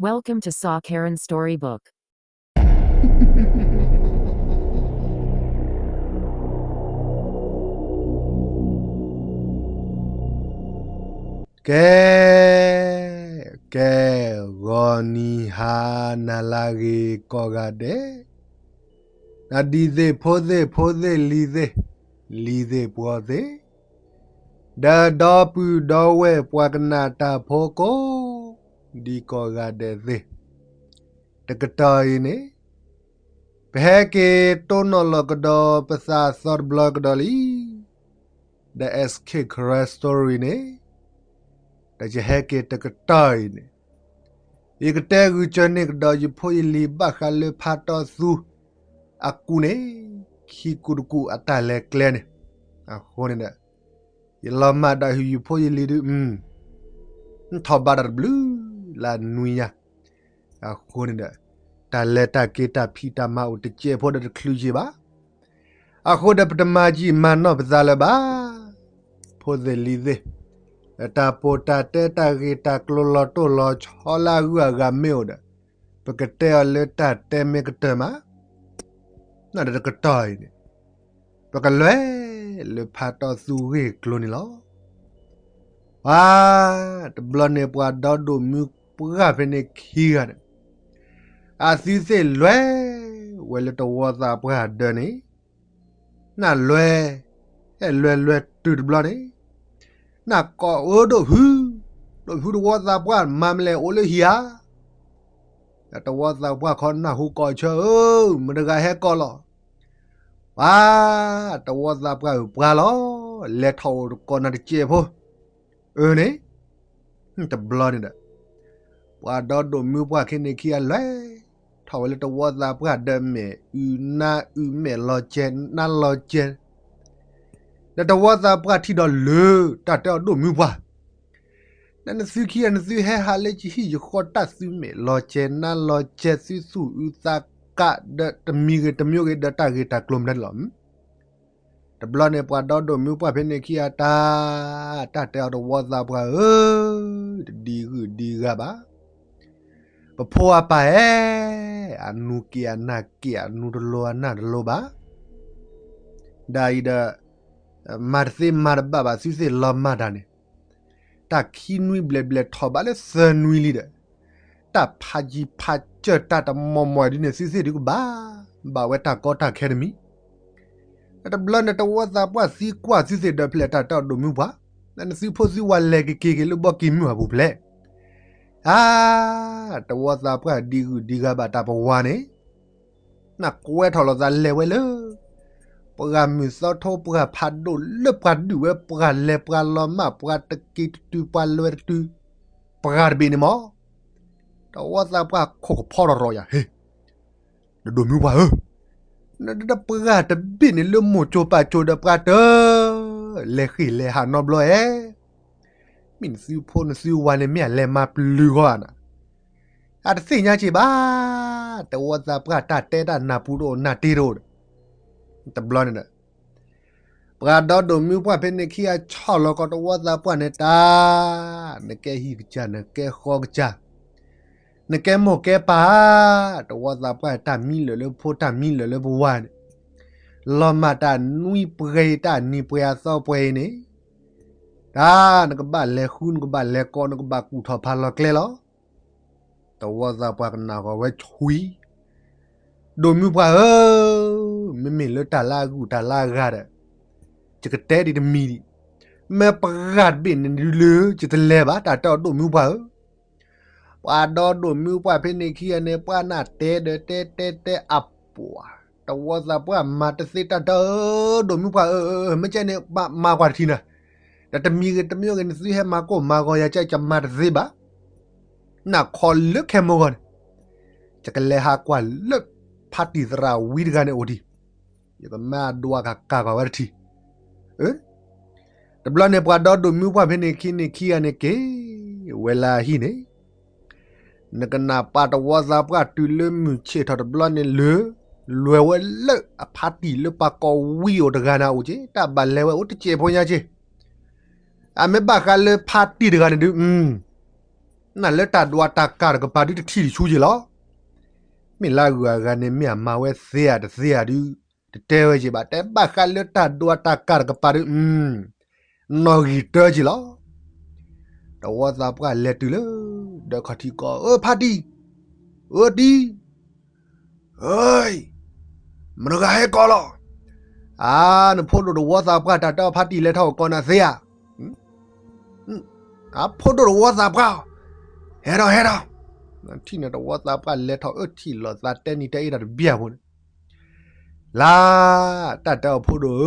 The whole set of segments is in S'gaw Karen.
Welcome to Saw Karen Storybook. ကဲ, ကဲ, ဂီၤနံၤဟါနၤလၢအဂ့ၤကိးဂၤဒဲး, နၤဒ်သ့ၣ်ဖိသ့ၣ်ဖိသ့ၣ်လံၤသ့ၣ်, လံၤသ့ၣ်ပှီၤသ့ၣ်, ဒီးဒီပုၢ်ဒီဝဲၢ်ပှၤကနၣ်တၢ်ဖိကိး, ဒ်ကိးဂၤဒဲးသ့ၣ်, တကတီၢ်အံၤန့ၣ်, ပဟဲက့ၤတိၢ်နီၣ်လီၤကဒီးပသးသီတဘျီကဒီးလံ, ဒီး S K Karen Story န့ၣ်, ဒီးယဟဲက့ၤတကတီၢ်အံၤန့ၣ်, ယကတဲဂုာ်စၢၤန့ၢ်ကဒီးယဖိယလံၤ ဘၣ်ဃးလၢဖါတီသူအကူၣ်န့ၣ်, ခံကူၣ်တကူၣ်အတၢ်လဲၤကျဲန့ၣ်, အဃိန့ၣ်ဒီး, ယလီၤမၢ်ဒီးယဖိယလံၤဒုး, ထီၣ်ဘးတၢ်တဘျုးလၢအနွံညါ, အဃိန့ၣ်ဒီး, တၢ်လဲၤတၢ်က့ၤတၢ်ဖံးတၢ်မၤအိၣ်တစဲးဖိဒီးတချုးယံာ်ဘၣ် အဃိဒီးပတမၤကံၣ်မၤနီၢ်ပသးလၢၤဘၣ်, ဖိသ့ၣ်လံၤသ့ၣ်, တၢ်ပိာ်တၢ်တဲတၢ်ဂ့ၢ်တၢ်ကျိၤလီၤတိၢ်လီၤဆီလၢအဂုၤအဂၤမ့ၢ်အိၣ်ဒီး, ပကတဲအီၤလၢတၢ်တဲမ့ၢ်ကတၢၢ်မး, နဒီးတကတီၢ်အံၤန့ၣ်, ပကလဲၤလၢဖါတီသူဂ့ၢ်ကျိၤန့ၣ်လီၤ. ပှၤ, တဘျီန့ၣ်ပှၤဒီဒိၣ်မုၢ်ပှၢ်ဖဲန့ၣ်ခံဂၤန့ၣ်, အသုသ့ၣ်လဲၤဝဲလၢတဝီသးပှၢ်ဒၢးန့ၣ်, နလဲၤ, ဟဲလဲၤလဲၤတုၤတဘျီန့ၣ်, နကိးအၢဒိၣ်ဖု, ဒိၣ်ဖုတဝီသးပှၢ်မၤမလဲၣ်အိၣ်လၢဟံၣ်ဧါ တဝီသးပှၢ်ခီနၢ်ဟူကိးဆၢဧၢ, မတၤတဂၤဟဲကိးလီၤ. ပှၤ, တဝီသးပှၢ်ဧၢပှၤလီၤ, လဲၤထီၣ်အိၣ်တကိးနၤတစဲးဖိ, အၢန့ၣ်, တဘျီန့ၣ်ဒီး, ပှၤဒီဒိၣ်မုၢ်ပှၢ်ဖဲန့ၣ်ခံဂၤလဲၤ, ထီၣ်ဝဲလၢတဝီသးပှၢ်ဒၢးမဲာ်အုၣ်နါအုၣ်မဲာ်လီၤကဲ, နါလီၤကဲ ဒီးတဝီသးပှၢ်ထံၣ်ဒီးလၢတၢ်တဲအီၤဒိၣ်မုၢ်ပှၢ်, နနသုခံဂၤနသုဟဲဟးလၢယဟံၣ်ယဃီတၢ်သုမဲာ်လီၤကဲ နါလီၤကဲသုသူၣ်အုးသးကးဒီးတမံၤဂ့ၤတမံၤဂ့ၤ ဒီးတၢ်ဂ့ၢ်တၢ်ကျိၤမနုၤလီၤ. တဘျီန့ၣ်ပှၤဒီဒိၣ်မုၢ်ပှၢ်ဖဲန့ၣ်ခံဂၤတၢ်, တၢ်တဲအီၤတဝီသးပှၢ်ဧၢ, တဒံဂုၢ်ဒံဂၤဘၣ် ပဖိအပၢ်ဧၢ, အနူက့ၤအနၢ်က့ၤ အနူတလိၤအနၢ်တလိၤဘၣ်. ဒ်အံၤဒီး, မၤတသ့မၤတဘၣ်ဘၣ် သုသ့ၣ်လီၤမၢ်တၢ်န့ၣ်, တၢ်ခံနွံဘျဲၣ်ဘျဲၣ်ထီၣ်ဘးလၢသၢနွံလံဒီး, တၢ်ဖးယံၤဖးစၢၢ်တၢ်တမီၢ်မီၢ်ဒ်န့ၣ် သုသ့ၣ်ဒုးကဘၣ်, ဘၣ်ဝဲတၢ်ကီတၢ်ခဲတမံၤ တဘျီန့ၣ်တဝီသးပှၢ်သံကွၢ်သုသ့ၣ်ဒီးဖျဲၣ်တၢ်တဲအီၤဒိၣ်မုၢ်ပှၢ်, နသုဖိသုဝၤလဲၤက့ၤက့ၤက့ၤလၢဘီကံၤမုၢ်အပူၤဖျဲၣ်, အါ, တဝီသးပှၢ်ဒံဂုၢ်ဒံဂၤဘၣ်တၢ်ပဝါန့ၣ်, နကွဲထီၣ်လိာ်သးလဲၤဝဲလၢ, ပှၤမုၢ်သီထိပှၤဖးဒိၣ်လၢပှၤဒုးဝဲ ပှၤလဲၤပှၤလီၤမၢ် ပှၤတက့ၤတတုၤပှၤလဲၤတတုၤ, ပှၤတဘ့ၣ်န့ၣ်မီၢ်, တဝီသးပှၢ်ခိၣ်ကဖီထီၣ်ရီၤယၤ ဟ့ၣ် နဒိၣ်မုၢ်ပှၢ်ဧၢ, နဒီးပှၤတဘ့ၣ်န့ၣ်လၢမိၢ်ကၠိပၢ်ကၠိဒီးပှၤတ, လဲၤဃ့ၢ်လဲၤဟးနီတဘျီဧါ, မ့ၢ်နသုဖိနသုဝၤန့ၣ်မ့ၢ်အလဲၤမၤပျုၤဂီၢ်ဧါနၤ, အတသ့ၣ်ညါက့ၤဘၣ်, တဝီသးပှၢ်တၢ်တဲတၢ်နၢ်ပူၤတအိၣ်နၢ်တ့တအိၣ်ဒီး, တဘျီန့ၣ်ဒီး ပှၤဒီဒိၣ်မုၢ်ပှၢ်ဖဲန့ၣ်ခံဂၤဆီၣ်လီၤကီးတဝီသးပှၢ်န့ၣ်တၢ်, နကဲဟံၣ်ကစၢ် နကဲဃီကစၢ်, နကဲမိၢ်ကဲပၢ်, တဝီသးပှၢ်တၢ်မံလၢာ်လၢဖိတၢ်မံလၢာ်လၢပဝါန့ၣ်, လီၤမၢ်တၢ်နွံပှဲၤတၢ်နံၤပှဲၤအသီပှဲၤအံၤန့ၣ်, တၢ်နကဘၣ်လဲၤဃုနကဘၣ်လဲၤကိးနကဘၣ်ကူၣ်ထီၣ်ဖးလီၤကျဲလီၤ. တဝီသးပှၢ်ကနၣ်ဃီၤဝဲဆံ, ဒိၣ်မုၢ်ပှၢ်ဧၢ, မ့မ့ၢ်လၢတၢ်လၢအဂုၢ်တၢ်လၢအဂၤဒီး, ယကတဲဒံးတမံၤဒံး, မ့ၢ်ပှၤတဘ့ၣ်န့ၣ်ဒုးလၢ ယတလဲၤဘၣ် တၢ်တဲအီၤဒိၣ်မုၢ်ပှၢ်ဧၢ, ပှၤဒီဒိၣ်မုၢ်ပှၢ်ဖဲန့ၣ်ခံဂၤန့ၣ် ပှၤနၢ်တဲဒီးတဲတဲတဲအပှၤ, တဝီသးပှၢ်မၤတသ့တၢ်တဲအီၤဒိၣ်မုၢ်ပှၢ်ဧၢ, မ့ၢ်ကဲန့ၣ် မၤကွၢ်တထံၣ်နၤ, ဒီးတမံၤဂ့ၤတမံၤဂ့ၤန့ၣ် သုဟဲမၤကိၢ်မၤဂီၤယၤကဲ ယမၤတသ့ဘၣ် နၢ်ခီလၢခဲမိၢ်ဂီၢ်န့ၣ်, ယကလဲၤဟးကွၢ်လၢဖါတံၢ်သရၣ်ဝံတဂၤန့ၣ်အိၣ်ဒံး, ယကမၤဒွးကကၤကွၢ်ဝဲတထံၣ်. တဘျီန့ၣ် ပှၤဒီဒိၣ်မုၢ်ပှၢ်ဖဲန့ၣ်ခံန့ၣ်ခံဂၤန့ၣ်က့ၤဝဲလၢအဟံၣ်န့ၣ်, နကနၣ်ပၢ်တဝီသးပှၢ်တုၤလၢမုၢ်ဆ့ၣ်ထီၣ်တဘျီန့ၣ်လၢ, လဲၤဝဲလၢအဖါတံၢ်လၢပှၤကိးဝံအိၣ်တဂၤန့ၣ်အိၣ်က့ၤ, တၢ်ဘၣ်လဲၤဝဲအိၣ်တစဲးဖိညါက့ၤ, အမ့ၢ်ဘၣ်ဃးလၢဖါတံၢ်တဂၤန့ၣ်ဒုး, နလၢတၢ်ဒွးတၢ်ကၤတကပၤဒုတထံၣ်တဆူက့ၤလီၤ. မ့ၢ်လၢအဂုၤအဂၤန့ၣ် မ့ၢ်အမၤဝဲသ့ဧါတသ့ဧါဒု တတဲဝဲက့ၤဘၣ်, တဲဘၣ်ဃးလၢတၢ်ဒွးတၢ်ကၤတကပၤဒု နီၣ်ဂံၢ်တၢက့ၤလီၤ. တဝီသးပှၢ်လဲၤတုၤလၢ ဒၢခီၣ်ထံးကီၢ်, အၢ ဖါတံၢ်, အၢ တံၢ်, ဧၢ, မတၤဂၤဟဲကီးလီၤ. အါ, နဖိဒိၣ်တဝီသးပှၢ် တၢ်တဲအီၤ ဖါတံၢ်လဲၤထီၣ်ကီးနၤသ့ဧါ. အဖိဒိၣ်တဝီသးပှၢ်, ဟဲထီၣ် ဟဲထီၣ်. ထံၣ်န့ၣ်တဝီသးပှၢ်လဲၤထီၣ်အၢထံၣ်လိာ်သးတဲနံၤတဲအ့ၣ်တၢ်တဘျီဖိန့ၣ် လၢ တၢ်တဲအီၤဖိဒိၣ်ဧ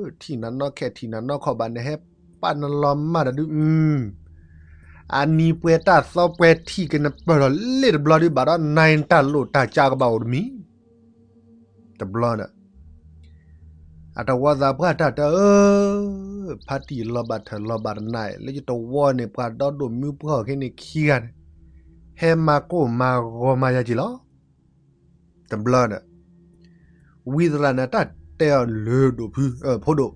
ၢ, ထံၣ်နၤနီၢ်ခဲထံၣ်နၤနီၢ်ခီဘၣ် နဟဲပာ်နလီၤမၢ်တၢ်ဒု အနံၤပှဲၤတၢ်သီပှဲၤထံၣ်က့ၤနပၢၢ်ထီၣ်လ့ၣ်တဘျီဒု ဘၣ်ဒီးနၤတၢ်လိၣ်တၢ်ကါကဘၣ်အိၣ်တမံၤ တဘျီန့ၣ် အတဝီသးပှၢ်တၢ်တဲအီၤ ဖါတံၢ်လီၤဘၣ်ထၢၣ်လီၤဘၣ်တနၤ လၢယတဝီန့ၣ် ပှၤဒီဒိၣ်မုၢ်ပှၢ်အီၤခဲန့ၣ်ခံဂၤန့ၣ် ဟဲမၤကိၢ်မၤဂီၤမၤယၤက့ၤလီၤ. တဘျီန့ၣ် ဝံသရၣ်န့ၣ်တၢ်တဲအီၤလၢဒိၣ်ဖု ဖိဒိၣ်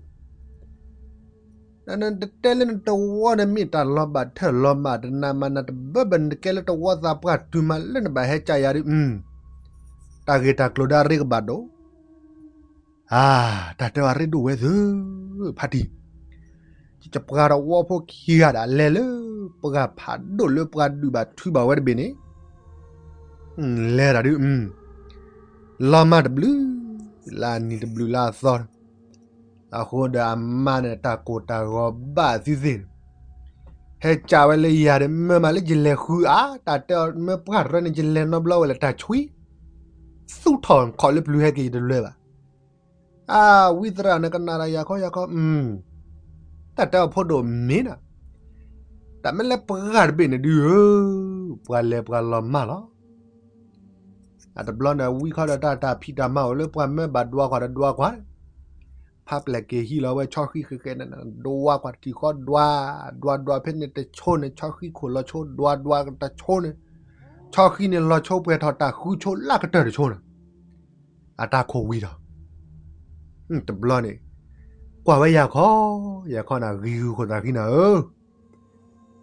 နတတဲလၢနတဝီန့ၣ် မ့ၢ်တၢ်လီၤဘၣ်ထၢၣ်လီၤဘၣ်တနၤမး နတဘၢဘၢ နတကဲလၢတဝီသးပှၢ်တုၤမးလၢနဘၣ်ဟဲကၢ်ယၤဒု တၢ်ဂ့ၢ်တၢ်ကျိၤဒၣ်ရ့ကဘၣ်ဒိၣ်. အါ, တၢ်တဲအီၤရ့ဒိၣ်ဝဲသု, ဖါတံၢ်, ယပှၤတဝီဖိခံဂၤဒၣ်လဲၤလၢပှၤဖးဒိၣ်လၢပှၤဒုးဘၣ်ထုဘၣ်ဝဲတဘ့ၣ်န့ၣ် လဲၤတၢ်ဒု လီၤမၢ်တဘျုး လၢအနံၤတဘျုးလၢအသီ အဃိဒီးအမါန့ၣ် တၢ်ကိၢ်တၢ်ဂီၤဘၣ်အသုသ့ၣ်န့ၣ် ဟဲကၢ်ဝဲလၢယၤဒီး မၢမးလၢယလဲၤဃုအါ တၢ်တဲအီၤမၢပှၢ်ရၢန့ၣ် ယလဲၤနီတဘျီဝဲလၢတၢ်ဆှံ သူၣ်ထီၣ်ခီၣ်လၢပျုၤဟဲက့ၤယတလဲၤဘၣ်. အါ, ဝံသရၣ်န့ၣ်ကနၣ်တၢ်ယၤခီယၤခီ, တၢ်တဲအီၤဖိဒိၣ်မ့ၢ်နၤ, တၢ်မ့ၢ်လၢပှၤတဘ့ၣ်န့ၣ်ဒုဧၢ, ပှၤလဲၤပှၤလီၤမၢ်လီၤ. အတဘျီန့ၣ် ဝံခီဒီးတၢ်တၢ်ဖံးတၢ်မၤအိၣ်လၢပှၤမၢဘၣ်ဒွးကွၢ်ဒီးဒွးကွၢ်, ဖးပျဲၢ်က့ၤဟံးလီၤဝဲဆီဃံဃဲးဃဲးန့ၣ် ဒွးကွၢ်တထံၣ်ဃီဒွး, ဒွးဒွးဖဲန့ၣ်တဆိန့ၣ် ဆီဃံခိၣ်လီၤဆိဒွးဒွးတဆိန့ၣ်, ဆီဃံန့ၣ်လီၤဆိပှဲၤထီၣ်တၢ်ဃုဆိလၢကတၢၢ်တဆိန့ၣ်, အတၢ်ခိၣ်ဝံၤဒီး တဘျီန့ၣ် ကွၢ်ဝဲယၤခီ, ယၤခီန့ၣ်ဂံၤဂုၤခိၣ်သးဃံနၤဧၢ,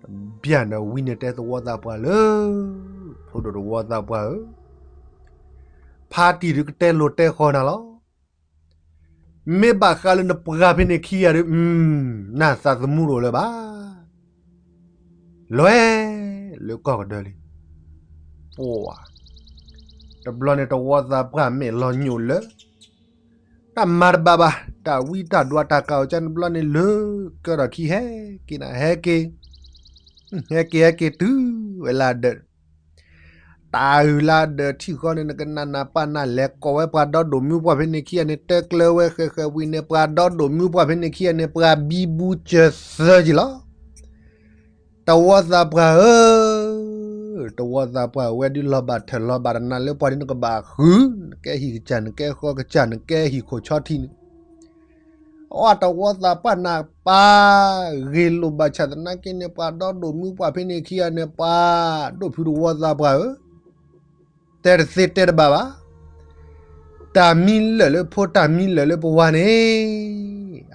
တဘျီန့ၣ်ဝံန့ၣ်တဲသဝီသးပှၢ်လၢ ဖိဒိၣ်သဝီသးပှၢ်ဧၢ, ဖါတံၢ်ဒုကတဲလိၤတဲဃီနၤလီၤ. မ့ၢ်ဘၣ်ဃးလၢနပှၤဖဲန့ၣ်ခံဂၤဒီး နသးသမူတအိၣ်လၢၤဘၣ်. လဲၤလၢကီၢ်ကဒၢလံ. ပှၤ တဘျီန့ၣ်တဝီသးပှၢ်မ့ၢ်လီၤညိၣ်လၢ တၢ်မၤတဘၣ်ဘၣ်, တၢ်ဝံတၢ်ဒွးတၢ်ကၤအိၣ်ကၢန့ၣ်တဘျီန့ၣ်လၢ ကၢထီၣ်ခံဟဲက့ၤနၤဟဲက့ၤ, ဟဲက့ၤဟဲက့ၤတုၤဝဲလၢဒၢး တၢ်အုၣ်လၢဒၢးထံၣ်ဃီန့ၣ် နကနၣ်နၢ်ပၢ်နၢ်လဲၤကိးဝဲပှၤဒီဒိၣ်မုၢ်ပှၢ်ဖဲန့ၣ်ခံဂၤန့ၣ် တဲကျၢၤဝဲဃဲးဃဲးဝံၤန့ၣ် ပှၤဒီဒိၣ်မုၢ်ပှၢ်ဖဲန့ၣ်ခံဂၤန့ၣ် ပှၤဘံဘူစၢၤသၢက့ၤလီၤ. တဝီသးပှၢ်ဧၢ, တဝီသးပှၢ်ဝဲဒုးလီၤဘၣ်ထၢၣ်လီၤဘၣ်တနၤလၢပှၤဒ် နကဘၣ်ဃု, နကဲဟံၣ်ကစၢ် နကဲဃီကစၢ် နကဲဟံၣ်ခိၣ်ဆီထံးန့ၣ် အတဝီသးပှၢ်နၢ်ပၢ်, ဂ့ၤလိာ်ဘၣ်ဆၣ်သနာ်က့န့ၣ် ပှၤဒီဒိၣ်မုၢ်ပှၢ်ဖဲန့ၣ်ခံဂၤန့ၣ် ပှၤဒိၣ်ဖုတဝီသးပှၢ်ဧၢ, တဲတသ့တဲတဘၣ်ဘၣ်. တၢ်မံလၢာ်လၢဖိ တၢ်မံလၢာ်လၢပဝၤန့ၣ်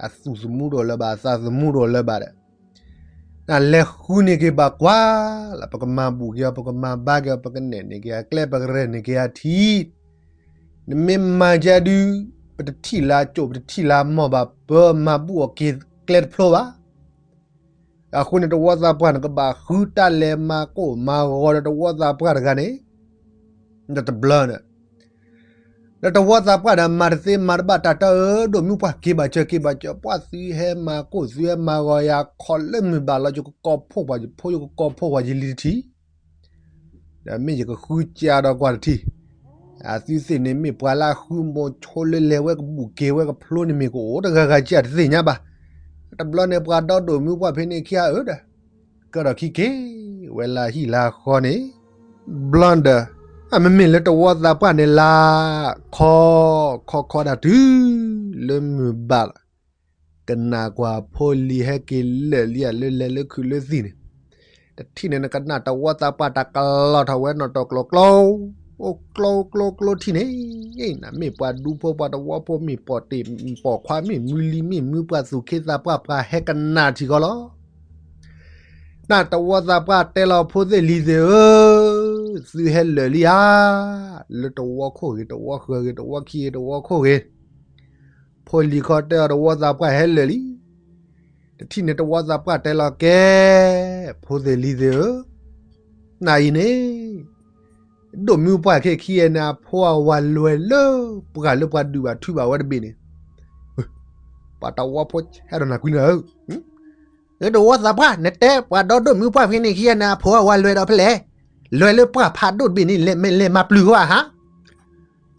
အသူၣ်သမူတအိၣ်လၢၤဘၣ် အသးသမူတအိၣ်လၢၤဘၣ်ဒီး နလဲၤဃုန့ၢ်က့ၤဘၣ်ကွၢ်လၢ ပကမၤဘူၣ်က့ၤအီၤ ပကမၤဘါက့ၤအီၤ ပကနဲၣ်န့ၢ်က့ၤအကျဲ ပကရဲၣ်န့ၢ်က့ၤအထံး, နမ့ၢ်မၤကဲဒုး ပတထံၣ်လၢအကၠိၣ် ပတထံၣ်လၢအမီၢ်ဘၣ် ပမၤဘူၣ်အီၤက့ၤကျဲတဖျိဘၣ်. အဃိန့ၣ် တဝီသးပှၢ်န့ၣ် ကဘၣ်ဃုတၢ်လဲၤမၤကိၢ်မၤဂီၤဒီးတဝီသးပှၢ်တဂၤန့ၣ် ဒီးတဘျီန့ၣ် ဒီးတဝီသးပှၢ်ဒီး မၤတသ့မၤတဘၣ် တၢ်တဲအီၤ ဒိၣ်မုၢ်ပှၢ်က့ၤဘၣ်စၢၤ က့ၤဘၣ်စၢၤ ပှၤသုဟဲမၤကိၢ် သုဟဲမၤဂီၤယၤ ခီလၢမုၢ်ဘၣ်လီၤ ယကကိးဖှိၣ်ပှၤ ယဖိယကကိးဖှိၣ်ပှၤယလံၤတထံၣ်, ဒီးမ့ၢ်ယကဃုစၢ်ဒီးကွၢ်တထံၣ်, အသုသ့ၣ်န့ၣ်မ့ၢ်ပှၤလၢအဃုမိၤဆိလၢလဲၤဝဲကဘူၣ်က့ၤဝဲကဖျိန့ၣ်မ့ၢ်ကအိၣ်တဂၤဂၤက့ၤတသ့ၣ်ညါဘၣ်. တဘျီန့ၣ် ပှၤဒီဒိၣ်မုၢ်ပှၢ်ဖဲန့ၣ်ခံဂၤဧၢဒီး ကၢထီၣ်ခံက့ၤဝဲလၢဟံၣ်လၢဃီန့ၣ်, ဘျီဒီး အမ့မ့ၢ်လၢတဝီသးပှၢ်န့ၣ်လၢ ခီ ခီခီဒၣ်တုၤလၢမုၢ်ဘၣ်လီၤ, ကနၣ်ကွၢ်ဖိလံၤဟဲက့ၤလၢာ်လံဧါ လၢလဲၤလၢခုးလၢသံၣ်န့ၣ်, တထံၣ်န့ၣ် နကနၣ်တဝီသးပှၢ်တၢ်ကလီၤထီၣ်ဝဲနီၣ်တီၢ်ကျိၤကျိၤ, အိၣ်ကျိၤကျိၤကျိၤထံၣ်န့ၣ်, နမ့ၢ်ပှၤဒူဖိပှၤတဝီဖိ မ့ၢ်ပိာ်တ့ၢ်ပိာ်ခွါ မ့ၢ်မုၢ်လံၤ မ့ၢ်မုၢ်ပှၢ်သူၣ်ခ့သးပှၢ် ပှၤဟဲကနၣ်ထံၣ်ကီးလီၤ. နတဝီသးပှၢ်တဲလီၤ ဖိသ့ၣ်လံၤသ့ၣ်ဧၢ, သုဟဲလၢာ်လံဧါ, လၢတဝီခိၣ်ဂ့ၤ တဝီဃၢၤဂ့ၤ တဝီခံဂ့ၤ တဝီခိၣ်ဂ့ၤ, ဖိလံၤခီတဲအီၤ တဝီသးပှၢ်ဟဲလၢာ်လံ. တထံၣ်န့ၣ် တဝီသးပှၢ်တဲလီၤ ကဲ, ဖိသ့ၣ်လံၤသ့ၣ်ဧၢ, နအံၤန့ၣ် ဒိၣ်မုၢ်ပှၢ်ခဲခံဂၤန့ၣ် အဖိအဝၤလဲၤလၢပှၢ်လၢပှၤဒုးဘၣ်ထုဘၣ်ဝဲတဘ့ၣ်န့ၣ်, ပှၤတဝီဖိဆဲးဒီးနၤကွံနၤဧၢ, လၢတဝီသးပှၢ် နတဲပှၤဒီဒိၣ်မုၢ်ပှၢ်ဖဲန့ၣ်ခံဂၤန့ၣ် အဖိအဝၤလဲၤဒီးဖဲလဲၣ်, လဲၤလၢပှၢ်ဖးဒိၣ်တဘ့ၣ်န့ၣ် လဲၤမၤပျုၤဃီဧါ.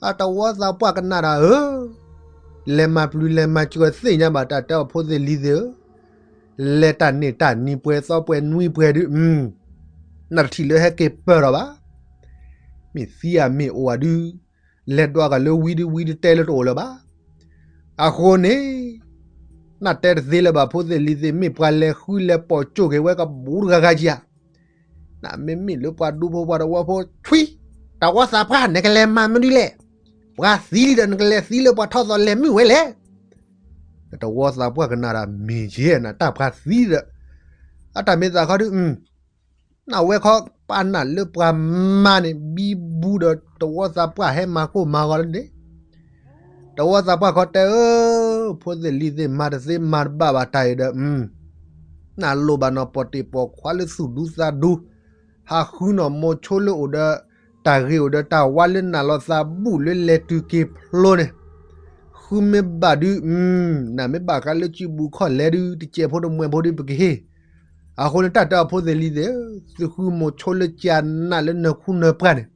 အတဝီသးပှၢ်ကနၣ်ဒီးဧၢ, လဲၤမၤပျုၤလဲၤမၤစှၤသ့ၣ်ညါဘၣ်တၢ်တဲအီၤ ဖိသ့ၣ်လံၤသ့ၣ်ဧၢ, လဲၤတၢ်န့ၢ်တၢ်နံၤပှဲၤသီပှဲၤနွံပှဲၤဒုး, နတထံၣ်လၢဟဲက့ၤပၢၢ်ထီၣ်ဘၣ်. မ့ၢ်သံဧါမ့ၢ်အိၣ်ဧါဒုး, လဲၤဒွးကလၢဝံဒုး ဝံဒုးတဲလၢတအိၣ်လၢၤဘၣ်. အဃိန့ၣ် နတဲတသ့လၢၤဘၣ် ဖိသ့ၣ်လံၤသ့ၣ်, မ့ၢ်ပှၤလဲၤဃုလဲၤပိာ်ကၠိၣ်က့ၤဝဲကဘူးတဂၤဂၤကံဧါ. နမ့မ့ၢ်လၢပှၤဒူဖိပှၤတဝီဖိ ဆွံ, တဝီသးပှၢ် နကလဲၤမၤမနုၤလဲၣ်. ပှၤသံလံဒီး နကလဲၤသံလၢပှၤထီၣ်သီလဲၤမုာ်ဝဲလဲၣ်. တဝီသးပှၢ်ကနၣ်ဒီး မ့ၢ်က့ၤနတၢ်ပှၤသံဒီး, အတၢ်မ့ၢ်သးခီဒုး နဝဲခီပာ်နၢ်လၢပှၤမါန့ၣ် ဘံဘူဒီးတဝီသးပှၢ်ဟဲမၤကိၢ်မၤဂီၤလၢန့ၣ်, တဝီသးပှၢ်ခီတဲအၢ, ဖိသ့ၣ်လံၤသ့ၣ် မၤတသ့မၤတဘၣ်ဘၣ်တၢ်အံၤဒီး, နလိၣ်ဘၣ်နီၢ်ပိာ်တ့ၢ်ပိာ်ခွါလၢသူၣ်ဒူသးဒူ, ဟးဃုနီၢ်မိၤဆိလၢအိၣ်ဒီး တၢ်ဂ့ၤအိၣ်ဒီးတၢ်ဝါလၢနၢ်လီၤသးဘူၣ်လၢလဲၤတုၤက့ၤဖျိန့ၣ်, ဃုမ့ၢ်ဘၣ်ဒုး, နမ့ၢ်ဘၣ်ဃးလၢစုဘူၣ်ခီၣ်လဲၤဒုး တစဲးဖိတမှဲးဖိဒုးပကဟ့ၣ်. အဃိန့ၣ် တၢ်တဲအီၤ ဖိသ့ၣ်လံၤသ့ၣ်ဧၢ, သုဃုမိၤဆိလၢကနးလၢနၢ်ခူနၢ်ပှၢ်န့ၣ်,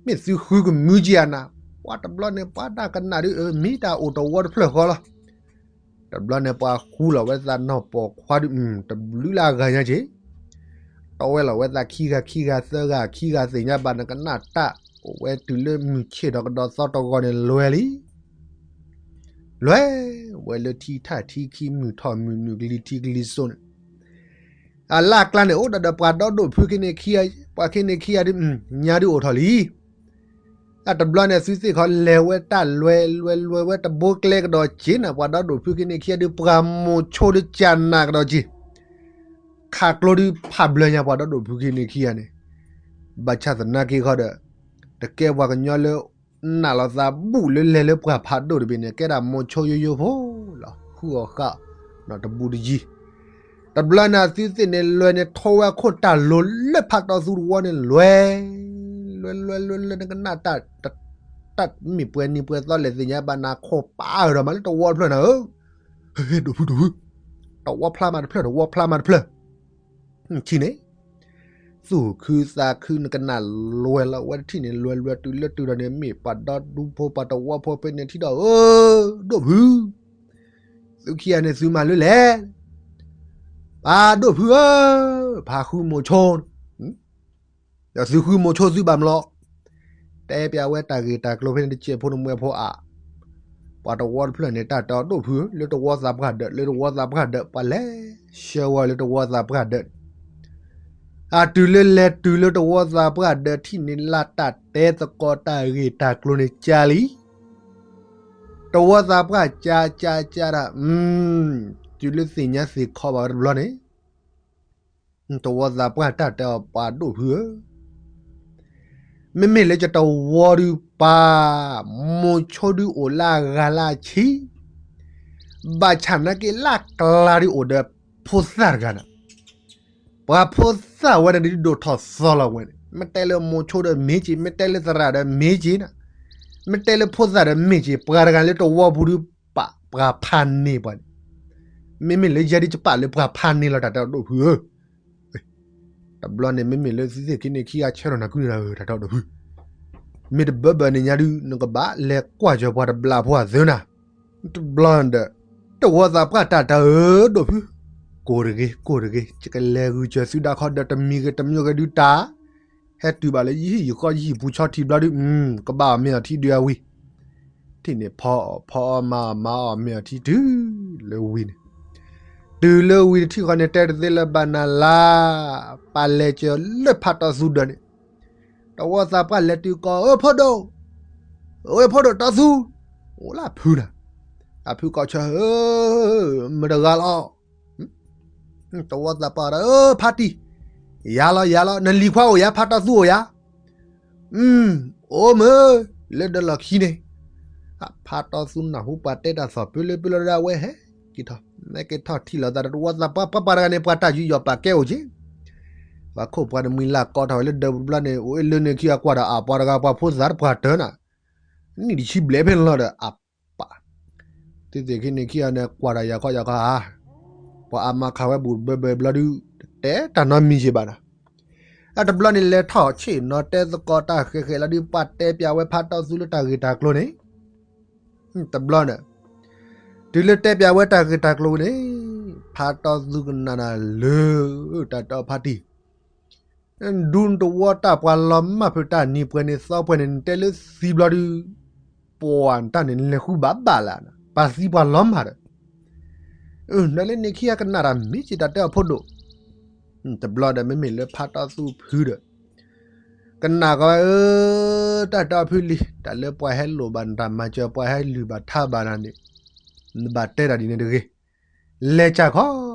မ့ၢ်သုဃုကမုာ်က့ၤအနၤ, ပှၤတဘျီန့ၣ် ပှၤဒၣ်ကနၣ်ဒုး အၢ မ့ၢ်တၢ်အိၣ်တဝီတဖျၢၣ်ဃီလီၤ. တဘျီန့ၣ် ပှၤဃူလီၤဝဲသးနီၢ်ပိာ်ခွါဒုး, တဘျုးလၢအဂၤညါက့ၤ, တီဝဲလီၤဝဲသးခံဂၤခံဂၤသၢဂၤခံဂၤသ့ၣ်ညါဘၣ် နကနၣ်တၢ်အိၣ်ဝဲတုၤလၢမုၢ်ဆ့ၣ်ထီၣ်ကဒီးသီတဂီၤန့ၣ် လွဲလံ. လွဲဝဲလၢထံထၣ်ထံခံ မုၢ်ထီၣ်မုၢ်နုာ် ကလံၤထံကလံၤစိးန့ၣ်, အလၢ်ကျါန့ၣ် အိၣ်ဒီးဒီးပှၤဒီဒိၣ်ဖုခံန့ၣ်ခံဂၤ, ပှၤခံန့ၣ်ခံဂၤဒုး, ညါဒုးအိၣ်ထီၣ်လံ. အတဘျီန့ၣ် သုသ့ၣ်ခီလဲၤဝဲတၢ်လွဲလွဲလွဲဝဲတဘိကျဲကဒီးက့ၤန့ၣ်, ပှၤဒီဒိၣ်ဖုခံန့ၣ်ခံဂၤဒုး ပှၤမိၤဆိဒုးကနၣ်ကဒီးက့ၤ, ခးကျိဒုးဖးဘျၢညါ ပှၤဒီဒိၣ်ဖုခံန့ၣ်ခံဂၤန့ၣ်, ဘၣ်ဆၣ်သနာ်က့ခီဒီး, တကဲပှၤကညီလၢ နၢ်လီၤသးဘူၣ်လၢလဲၤလၢပှၢ်ဖးဒိၣ်တဘ့ၣ်န့ၣ် ကဲဒၣ်မိၤဆိယိယိဖိလီၤ. ဃုအီၣ်ဃာ်အီၤ နီၢ်တဘူးတယံၤ, တဘျီန့ၣ် အသုသ့ၣ်န့ၣ်လွဲန့ၣ် ထိဝဲခိၣ်တၢ်လိၤလၢဖးတီသူတဝီန့ၣ် လွဲ လွဲလွဲလွဲလွဲ နကနၣ်တၢ်, တၢ်မ့ၢ်ပှဲၤနံၤပှဲၤသီလဲၣ်သ့ၣ်ညါဘၣ် နၤခိၣ်ပာ်အၢၣ်ဒီးမးလၢတဝီတဖျၢၣ်နၤဧၢ, ဟ့ ဒိၣ်ဖုဒိၣ်ဖု, တဝီဖျါမးတဖျၢၣ် တဝီဖျါမးတဖျၢၣ်, ထံၣ်န့ၣ် သူၣ်ခုသးခု နကနၣ်လွဲလီၤဝဲတထံၣ်န့ၣ် လွဲလွဲတုၤလၢတုၤဒီးန့ၣ် မ့ၢ်ပှၤဒီဒူဖိပှၤတဝီဖိဖဲန့ၣ်ထံၣ်ဒီး အၢ ဒိၣ်ဖု, သုခံဂၤန့ၣ်သုမၤလၢလဲၣ်, ပၢ်ဒိၣ်ဖုဧၢ, ပၢ်ဃုမိၤဆိ, ဒီးသုဃုမိၤဆိသုဘၣ်မးလီၤ, တဲပျးဝဲတၢ်ဂ့ၢ်တၢ်ကျိၤဖဲန့ၣ် တစဲးဖိတမှဲးဖိအါ, ပှၤတဝီတဖျၢၣ်န့ၣ် တၢ်တဲအီၤဒိၣ်ဖုဧၢ, လၢတဝီသးပှၢ်ဒၢး လၢတဝီသးပှၢ်ဒၢး ပှၤလဲၤဆှၢဝဲလၢတဝီသးပှၢ်ဒၢး, အတုၤလၢလဲၤတုၤလၢတဝီသးပှၢ်ဒၢးထံၣ်န့ၣ် လၢတၢ်တဲသကိးတၢ်ဂ့ၢ်တၢ်ကျိၤန့ၣ်ကၢလံ, တဝီသးပှၢ်ကၢကၢကၢဒၣ်, တုၤလၢသ့ၣ်ညါသ့ၣ်ခီဘၣ်ဝဲတဘျီန့ၣ် တဝီသးပှၢ်တၢ်တဲအီၤ ပၢ်ဒိၣ်ဖုဧၢ, မ့မ့ၢ်လၢယတဝီဒုးပၢ်, မိၤဆိဒုးအိၣ်လၢအဂၤလၢအဆံ, ဘၣ်ဆၣ်သနာ်က့လၢအကျါဒုးအိၣ်ဒီးဖိသၣ်တဂၤန့ၣ်, ပှၤဖိသၣ်ဝဲန့ၣ်ဒုးဒိၣ်ထီၣ်သီလီၤဝဲန့ၣ်, မ့ၢ်တဲလၢမိၤဆိဒီးမ့ၢ်က့ၤ, မ့ၢ်တဲလၢသရၣ်ဒီးမ့ၢ်က့ၤန့ၣ်, မ့ၢ်တဲလၢဖိသၣ်ဒီးမ့ၢ်က့ၤ, ပှၤတဂၤလၢတဝီပူၤဒုးပာ်ပှၤဖးန့ၢ်ပှၤန့ၣ်, မ့မ့ၢ်လၢယဲဒုးယပာ်လၢပှၤဖးန့ၢ်လီၤ တၢ်တဲအီၤဒိၣ်ဖုဧၢ, တဘျီန့ၣ် မ့မ့ၢ်လၢသုသ့ၣ်ခံန့ၣ်ခံဂၤဆၢထီၣ်နၤကုန့ၣ်လီၤ တၢ်တဲအီၤဒိၣ်ဖု, မ့ၢ်တဘၢဘၢန့ၣ်ညါဒုး နကဘၣ်လဲၤကွၢ်စၢၤပှၤတဘျးဖိအသၢနၤ, တဘျီဒီး တဝီသးပှၢ်တၢ်တဲအီၤဒိၣ်ဖု, ကိၢ်တဂ့ၤ ကိၢ်တဂ့ၤ ယကလဲၤဂုာ်စၢၤသုဒၣ်ခီဒီး တမံၤဂ့ၤတမံၤဂ့ၤဒုးတၢ် ဟဲတုၤဘၣ်လၢယဟံၣ်ယဃီယဟံၣ်ပူၤဆီထံးဘျီဒုး ကဘၣ်အီၣ်မ့ၤအီၣ်ထံဒုးအဝံၤ, ထံၣ်န့ၣ်ဖီအီၣ်ဖီအီၣ် မၤအီၣ်မၤအီၣ်မ့ၤအီၣ်ထံတုၤလၢဝံၤန့ၣ်, တုၤလၢဝံၤတထံၣ်ဃီန့ၣ် တဲတသ့လၢၤဘၣ်နၤလၢ်, ပၢ်လဲၤစၢၤလၢဖးတီသူဒီးန့ၣ်, တဝီသးပှၢ်လဲၤတုၤကိး အၢ ဖိဒိၣ်, အၢ ဖိဒိၣ်တီသူ, အိၣ်လၢအဖုနၤ, အဖုကိးဆၢ မတၤတဂၤလီၤ တဝီသးပှၢ်ဒီး အၢ ဖါတံၢ်, ယၤလီၤယၤလီၤ, နလံၤခွါအိၣ်ယၤ, ဖါတီသူအိၣ်ယၤ, အိၣ်မ့ၢ်, လၢဒၢးလီၢ်ခံန့ၣ်, ဖါတီသူနၢ်ဟူပှၤတဲတၢ်သီၣ်ပၢလၢပၢလီၤဒီး အဝဲဟဲက့ၤထီၣ်, ဟဲက့ၤထီၣ်ထံၣ်လိာ်သးဒီးတဝီသးပှၢ်, ပှၤပှၤတဂၤန့ၣ် ပှၤတၢ်ယူးယီၣ်ပာ်ကဲအိၣ်က့ၤ, ပှၤခိၣ်ပှၤတမှံၤလၢကီထီၣ်ဝဲလၢဒၢးပူၤတဘျီန့ၣ် အိၣ်အ့ၣ်လၢန့ၣ်ခံဂၤကွၢ်ဒီး အပှၤတဂၤပှၤဖိသၣ်တပှၢ်တၢၢ်နၤ, နံၣ်တဆံဘျဲၣ်ဖဲန့ၣ်လီၤဒီး အပၢ် သ့ၣ်သ့ၣ်ခံန့ၣ်ခံဂၤန့ၣ် ကွၢ်တၢ်ယၤခီယၤခီဧါ, ပှၤအါမးခးဝဲဘူးဘၢဘၢဘျီဒုး တတဲတၢ်နီတမံၤက့ၤဘၣ်နၤ, အတဘျီန့ၣ် လဲၤထီၣ်ဆ့ၣ်နီၤတဲသကိးတၢ်ဃဲးဃဲးလီၤဒုး ပှၤတဲပၠးဝဲဖါတီသူလၢတၢ်ဂ့ၢ်တၢ်ကျိၤန့ၣ်, တဘျီန့ၣ်, တုၤလၢတဲပၠးဝဲတၢ်ဂ့ၢ်တၢ်ကျိၤန့ၣ်, ဖါတီသူကနၣ်နၤလၢ တၢ်တဲအီၤဖါတံၢ် ဒူနတဝီတၢ်ပှၤလီၤမၢ်ဖုးတၢ်နံၤပှဲၤန့ၣ်သီပှဲၤန့ၣ် နတဲလၢသံဘျီဒုး, ပှၤနတၢ်န့ၣ် နလဲၤဃုဘၣ်ဘၣ်လၢ်, ပှၤသံပှၤလီၤမၢ်ဒီး, ဒီးလၢန့ၣ်ခံဂၤကနၣ်တၢ်မ့ၢ်က့ၤတၢ်တဲအီၤဖိဒိၣ်, တဘျီဒီးမ့မ့ၢ်လၢဖါတီသူဖုဒီး ကနၣ်ကီးဝဲဧၢ, တၢ်တဲအီၤဖုလံ, တၢ်လၢပှၤဟဲလိၣ်ဘၣ်နတၢ်မၤစၢၤ ပှၤဟဲလုၢ်ဘၣ်ထါဘၣ်နၤန့ၣ်, နဘၣ်တဲတၢ်ဒ်န့ၣ်တဂ့ၤ, လဲၤစၢ်ခီ,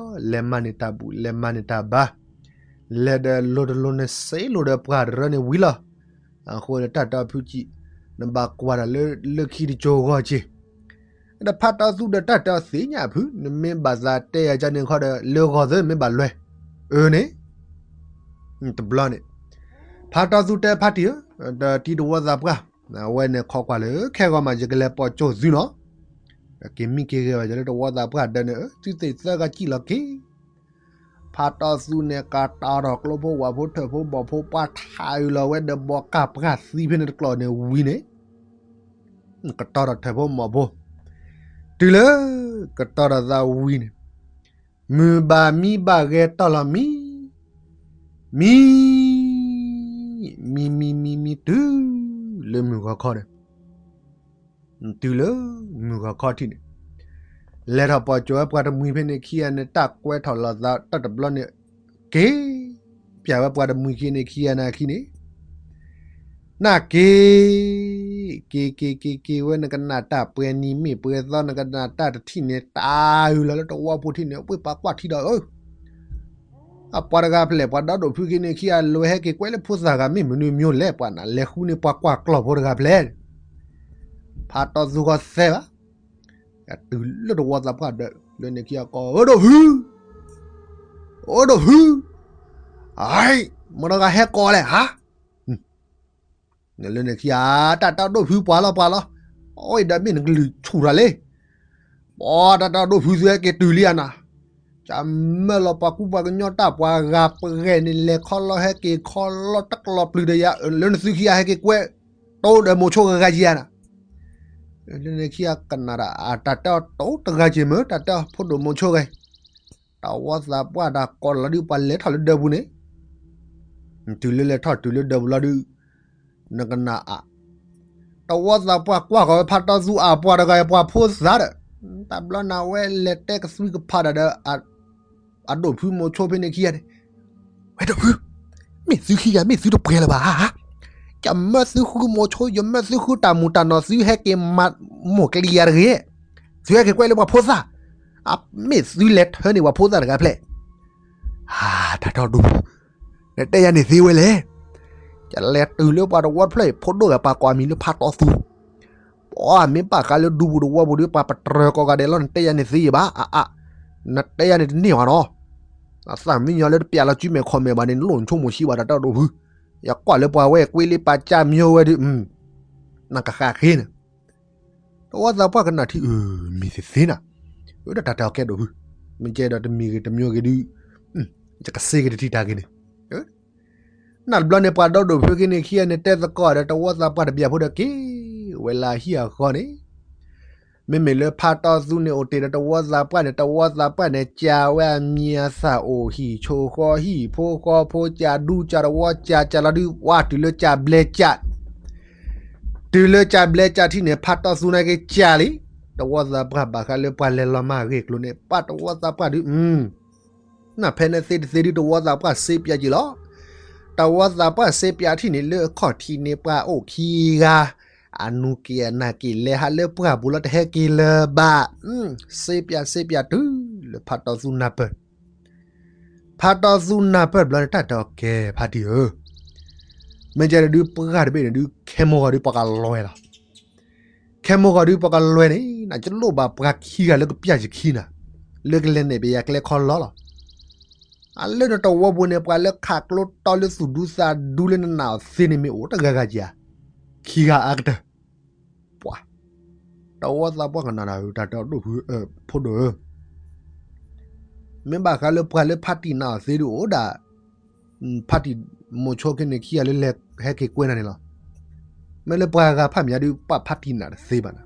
လဲၤမၤန့ၢ်တၢ်ဘူၣ် လဲၤမၤန့ၢ်တၢ်ဘါ, လဲၤဒီးလိၤတလိၤနစ့လိၤဒီးပှၤတရၢန့ၣ်ဝံၤလီၤ, အဃိဒီးတၢ်တဲအီၤဖုကံ, နဘၣ်ကွၢ်တၢ်လၢလၢခံတကၠိဂီၢ်က့ၤ ဒီးဖါတီသူဒီးတၢ်တဲအီၤသ့ၣ်ညါဖု, နမ့ၢ်ဘၣ်သးတဲယၤကန့ၣ်ခီဒီး လၢဂီၢ်သၢမ့ၢ်ဘၣ်လွဲၢ်, အၢန့ၣ်, တဘျီန့ၣ်, ဖါတီသူတဲဖါတံၢ်ဧၢ, ဒီးတံၤတဝီသးပှၢ်, အဝဲန့ၣ်ခိးကွၢ်လၢခဲဂီၤမး ယကလဲၤပိာ်ကၠိၣ်သုနီၤ, က့ၤမံက့ၤဂဲၤဘၣ်ယၤလၢတဝီသးပှၢ်ဒၢးန့ၣ် သုသ့ၣ်သၢဂၤကံၣ်လီၤက့ၤ ဖါတီသူန့ၣ် ကတီၤထီၣ်ကျိဖိဝၣ်ဖိထၢၣ်ဖိဘီၣ်ဖိ ပှၤထးအုးလီၤဝဲဒီးဘီကၢ်ပှၢ်သံဖဲန့ၣ်တကျိၤန့ၣ်ဝံၤန့ၣ်, ကတီၤထီၣ်ထၢၣ်ဖိမီၣ်ဖိ, တုၤလၢကတီၤထီၣ်သးဝံၤန့ၣ်, မုၢ်ဘၣ်မံဘၣ်ဂဲၤတီၢ်လီၤမံ, မံ, မံမံမံမံတုၤလၢမုၢ်ဂီၤခီန့ၣ် တုၤလၢမုၢ်ဂီၤခီထံၣ်န့ၣ်, လဲၤထီၣ်ပိာ်ကၠိဝဲပှၤတမှံၤဖဲန့ၣ်ခံဂၤန့ၣ် တၢ်ကွဲထီၣ်လိာ်သးတၢ်တဘျီန့ၣ်, က့ၤပၠးဝဲပှၤတမှံၤခံန့ၣ်ခံဂၤန့ၣ်အခံန့ၣ်, နက့ၤ, က့ၤက့ၤက့ၤက့ၤဝဲ နကနၣ်တၢ်ပှဲၤနံၤမ့ၢ်ပှဲၤသီ နကနၣ်တၢ်တထံၣ်န့ၣ် တၢ်အုးလီၤလၢတဝီဖိထံၣ်န့ၣ် ပှ့ၤပှၤကွၢ်ထံဒီး အပှၤတဂၤဖျဲၣ် ပှၤဒီဒိၣ်ဖုခံန့ၣ်ခံဂၤ လဲၤဟဲက့ၤကွဲလၢဖိသၣ်ဂၤ မ့ၢ်မနုၤမၠိလဲၣ် ပှၤနလဲၤဃုန့ၢ်ပှၤကွၢ်ကျီၢ်ဖိတဂၤဖျဲၣ်, ဖါတီသူဃီသဲဘၣ်, တုၤလၢတဝီသးပှၢ်ဒီး လၢန့ၣ်ခံဂၤကိး အိၣ်ဒိၣ်ဖု, အိၣ်ဒိၣ်ဖု, အ, မတၤတဂၤဟဲကိးလဲၣ်ဧါ, လၢန့ၣ်ခံဂၤ တၢ်တဲဒိၣ်ဖုပှၤလီၤပှၤလီၤ, အိၣ်ဒီးမ့ၢ်နကလုၢ်ဆူၣ်ထီၣ်လံ, ပှၤတၢ်တဲဒိၣ်ဖုသုဟဲက့ၤတုၤလံဧါနၤ, ကမၢလီၤပှၤကူပှၤကညီတၢ်ပှၤဂၤပဂဲၤန့ၣ် လဲၤခီလီၤဟဲက့ၤခီလီၤတကျီၢ်ပျုၤဒီးယၤ လၢနသုခံဂၤဟဲက့ၤကွဲ တိဒီးမိၤဆိဂၤဂၤယၤနၤ, လၢန့ၣ်ခံဂၤကနၣ်ဒီး အတၢ်တဲအီၤတိတဂၤက့ၤမ့ၢ် တၢ်တဲအီၤဖိဒိၣ်မိၤဆိဂၤ, တဝီသးပှၢ်တၢ်ကိးလီၤဒုး ပှၤလဲၤထီၣ်လၢဒၢးပူၤန့ၣ်, တုၤလၢလဲၤထီၣ်တုၤလၢဒၢးပူၤလီၤဒုး, နကနၣ်အါ, တဝီသးပှၢ်ကွၢ်ဃီၤဝဲဖါတီသူအပှၤတဂၤအံၤ ပှၤဖိသၣ်ဒီး, တဘျီနၤဝဲလဲၤတဲကသွံကဖးတၢ်ဒီး အဒိၣ်ဖုမိၤဆိဖဲန့ၣ်ခံဂၤန့ၣ်, ဝဲဒိၣ်ဖု, မ့ၢ်သုခံဂၤမ့ၢ်သုတပှဲၤလၢၤဘၣ်ဧါ, ယမၢသုဃုမိၤဆိ ယမၢသုဃုတၢ်မူးတၢ်နီၢ် သုဟဲက့ၤမၤမိၢ်ကလံၤယၤတဂ့ၤ, သုဟဲက့ၤကွဲလၢပှၤဖိသၣ်, မ့ၢ်သုလဲၤထၢန့ၢ်ပှၤဖိသၣ်တဂၤဖျဲၣ်, တၢ်တဲဒိၣ်ဖု, နတဲယၤန့ၣ်သ့ဝဲလဲၣ်, ယလဲၤတုၤလၢပှၤတဝီဖျၢၣ်အံၤ ဖိဒိၣ်ဂၤပှၤကိးအမံၤလၢဖါတီသူ ပှၤမ့ၢ်ဘၣ်ဃးလၢဒူပူၤတဝီပူၤဒီး ပှၤပတြၢၤကိးဂၤဒဲးလီၤ နတဲယၤန့ၣ်သ့ယဘၣ်, အအ, နတဲယၤန့ၣ်တန့ၢ်ဘၣ်နီၤ, အသၣ်မံညီလၢတပျးလီၤစုမဲာ်ခီၣ်မဲာ်ဘၣ်န့ၣ် နလိၣ်နဆိကမိၣ်ဆံးဘၣ်တၢ်တဲဒိၣ်ဖု, ယကွၢ်လၢပှၤဝဲကွ့လံပာ်ကၢ်မၠိဝဲဒီး, နကဃၣ်ဃ့န့ၣ်, တဝီသးပှၢ်ကနၣ်ထံ အၢ မ့ၢ်သ့သ့နၤ, အၢ တၢ်တဲအီၤကဲဒိၣ်ဖု, မ့ၢ်ကဲဒီးတမံၤဂ့ၤတမၠိဂ့ၤဒုး, ယကစ့က့ၤတထံၣ်တၢ်ဂ့ၤန့ၣ် နတဘျီန့ၣ်ပှၤဒီဒိၣ်ဖုက့ၤန့ၣ်ခံဂၤန့ၣ် တဲသကိးဒီးတဝီသးပှၢ်တပျၢ်ဖိဒီးက့ၤဝဲလၢဟံၣ်အဃီန့ၣ်, မ့မ့ၢ်လၢဖါတီသူန့ၣ်အိၣ်တ့ၢ်ဒီးတဝီသးပှၢ်န့ၣ် တဝီသးပှၢ်န့ၣ် ကးဝဲအမံၤအသၣ်အိၣ်ဟံၣ်ဆိဃီဟံၣ်ဖိဃီဖိ ကးဒူကးတဝီကးကးလီၤဒုး ပှၤတုၤလၢကးဘျဲကး တုၤလၢကးဘျဲကးထံၣ်န့ၣ် ဖါတီသူနာ်က့ၤကးလံ, တဝီသးပှၢ်ဘၣ်ဃးလၢပှၤလဲၤလီၤမၢ်ဂ့ၢ်ကျိၤန့ၣ် ပှၤတဝီသးပှၢ်ဒုး နဖဲန့ၣ်သ့တသ့ဒုးတဝီသးပှၢ်စ့ပၠးက့ၤလီၤ. တဝီသးပှၢ်စ့ပၠးထံၣ်န့ၣ် လၢအခီၣ်ထံးန့ၣ်ပှၤအိၣ်ခံဂၤ, အနူက့ၤအနၢ်က့ၤလဲၤဟးလၢပှၢ်ပူၤလီၤတဟဲက့ၤလၢၤဘၣ်, စ့ပၠးစ့ပၠးတုၤလၢဖါတီသူနၢ်ပၢၢ် ဖးတီသူနၢ်ပၢၢ်တဘျီန့ၣ် တၢ်တဲအီၤ ကဲဖါတံၢ်ဧၢ, မ့ၢ်ကဲန့ၣ်ဒုး ပှၢ်တဘ့ၣ်န့ၣ်ဒုး ခဲမိၢ်ဂီၤဒုးပှၤကလွဲလီၤ. ခဲမိၢ်ဂီၤဒုးပှၤကလွဲန့ၣ် နကလိၣ်ဘၣ်ပှၤခံဂၤလၢကပျၢ်ယခံနၤ, လၢကလဲၤနဲၣ်ပယၤကျဲခီလီလီၤ. အလၢနတဝီပူၤန့ၣ် ပှၤလၢခးကျိတီလၢသူၣ်ဒူသးဒူလၢနနာ်အီၤသ့န့ၣ် မ့ၢ်အိၣ်တဂၤဂၤဧါ, ခံဂၤအါကတၢၢ်. ပှၤ တဝီသးပှၢ်ကနၣ်တၢ်ဧၢ တၢ်တဲအီၤဒိၣ်ဖု ဖိဒိၣ်ဧၢ, မ့ၢ်ဘၣ်ဃးလၢပှၤလၢဖါတံၢ်နာ်အီၤသ့ဒုးအိၣ်ဒၣ် ဖါတံၢ်မိၤဆိခဲန့ၣ်ခံဂၤလၢလဲၤဟဲက့ၤကွဲနၤန့ၣ်လီၤ. မ့ၢ်လၢပှၤဂၤဖးမယါဒုး ပှၤဖါတံၢ်နာ်တသ့ဘၣ်နၤ.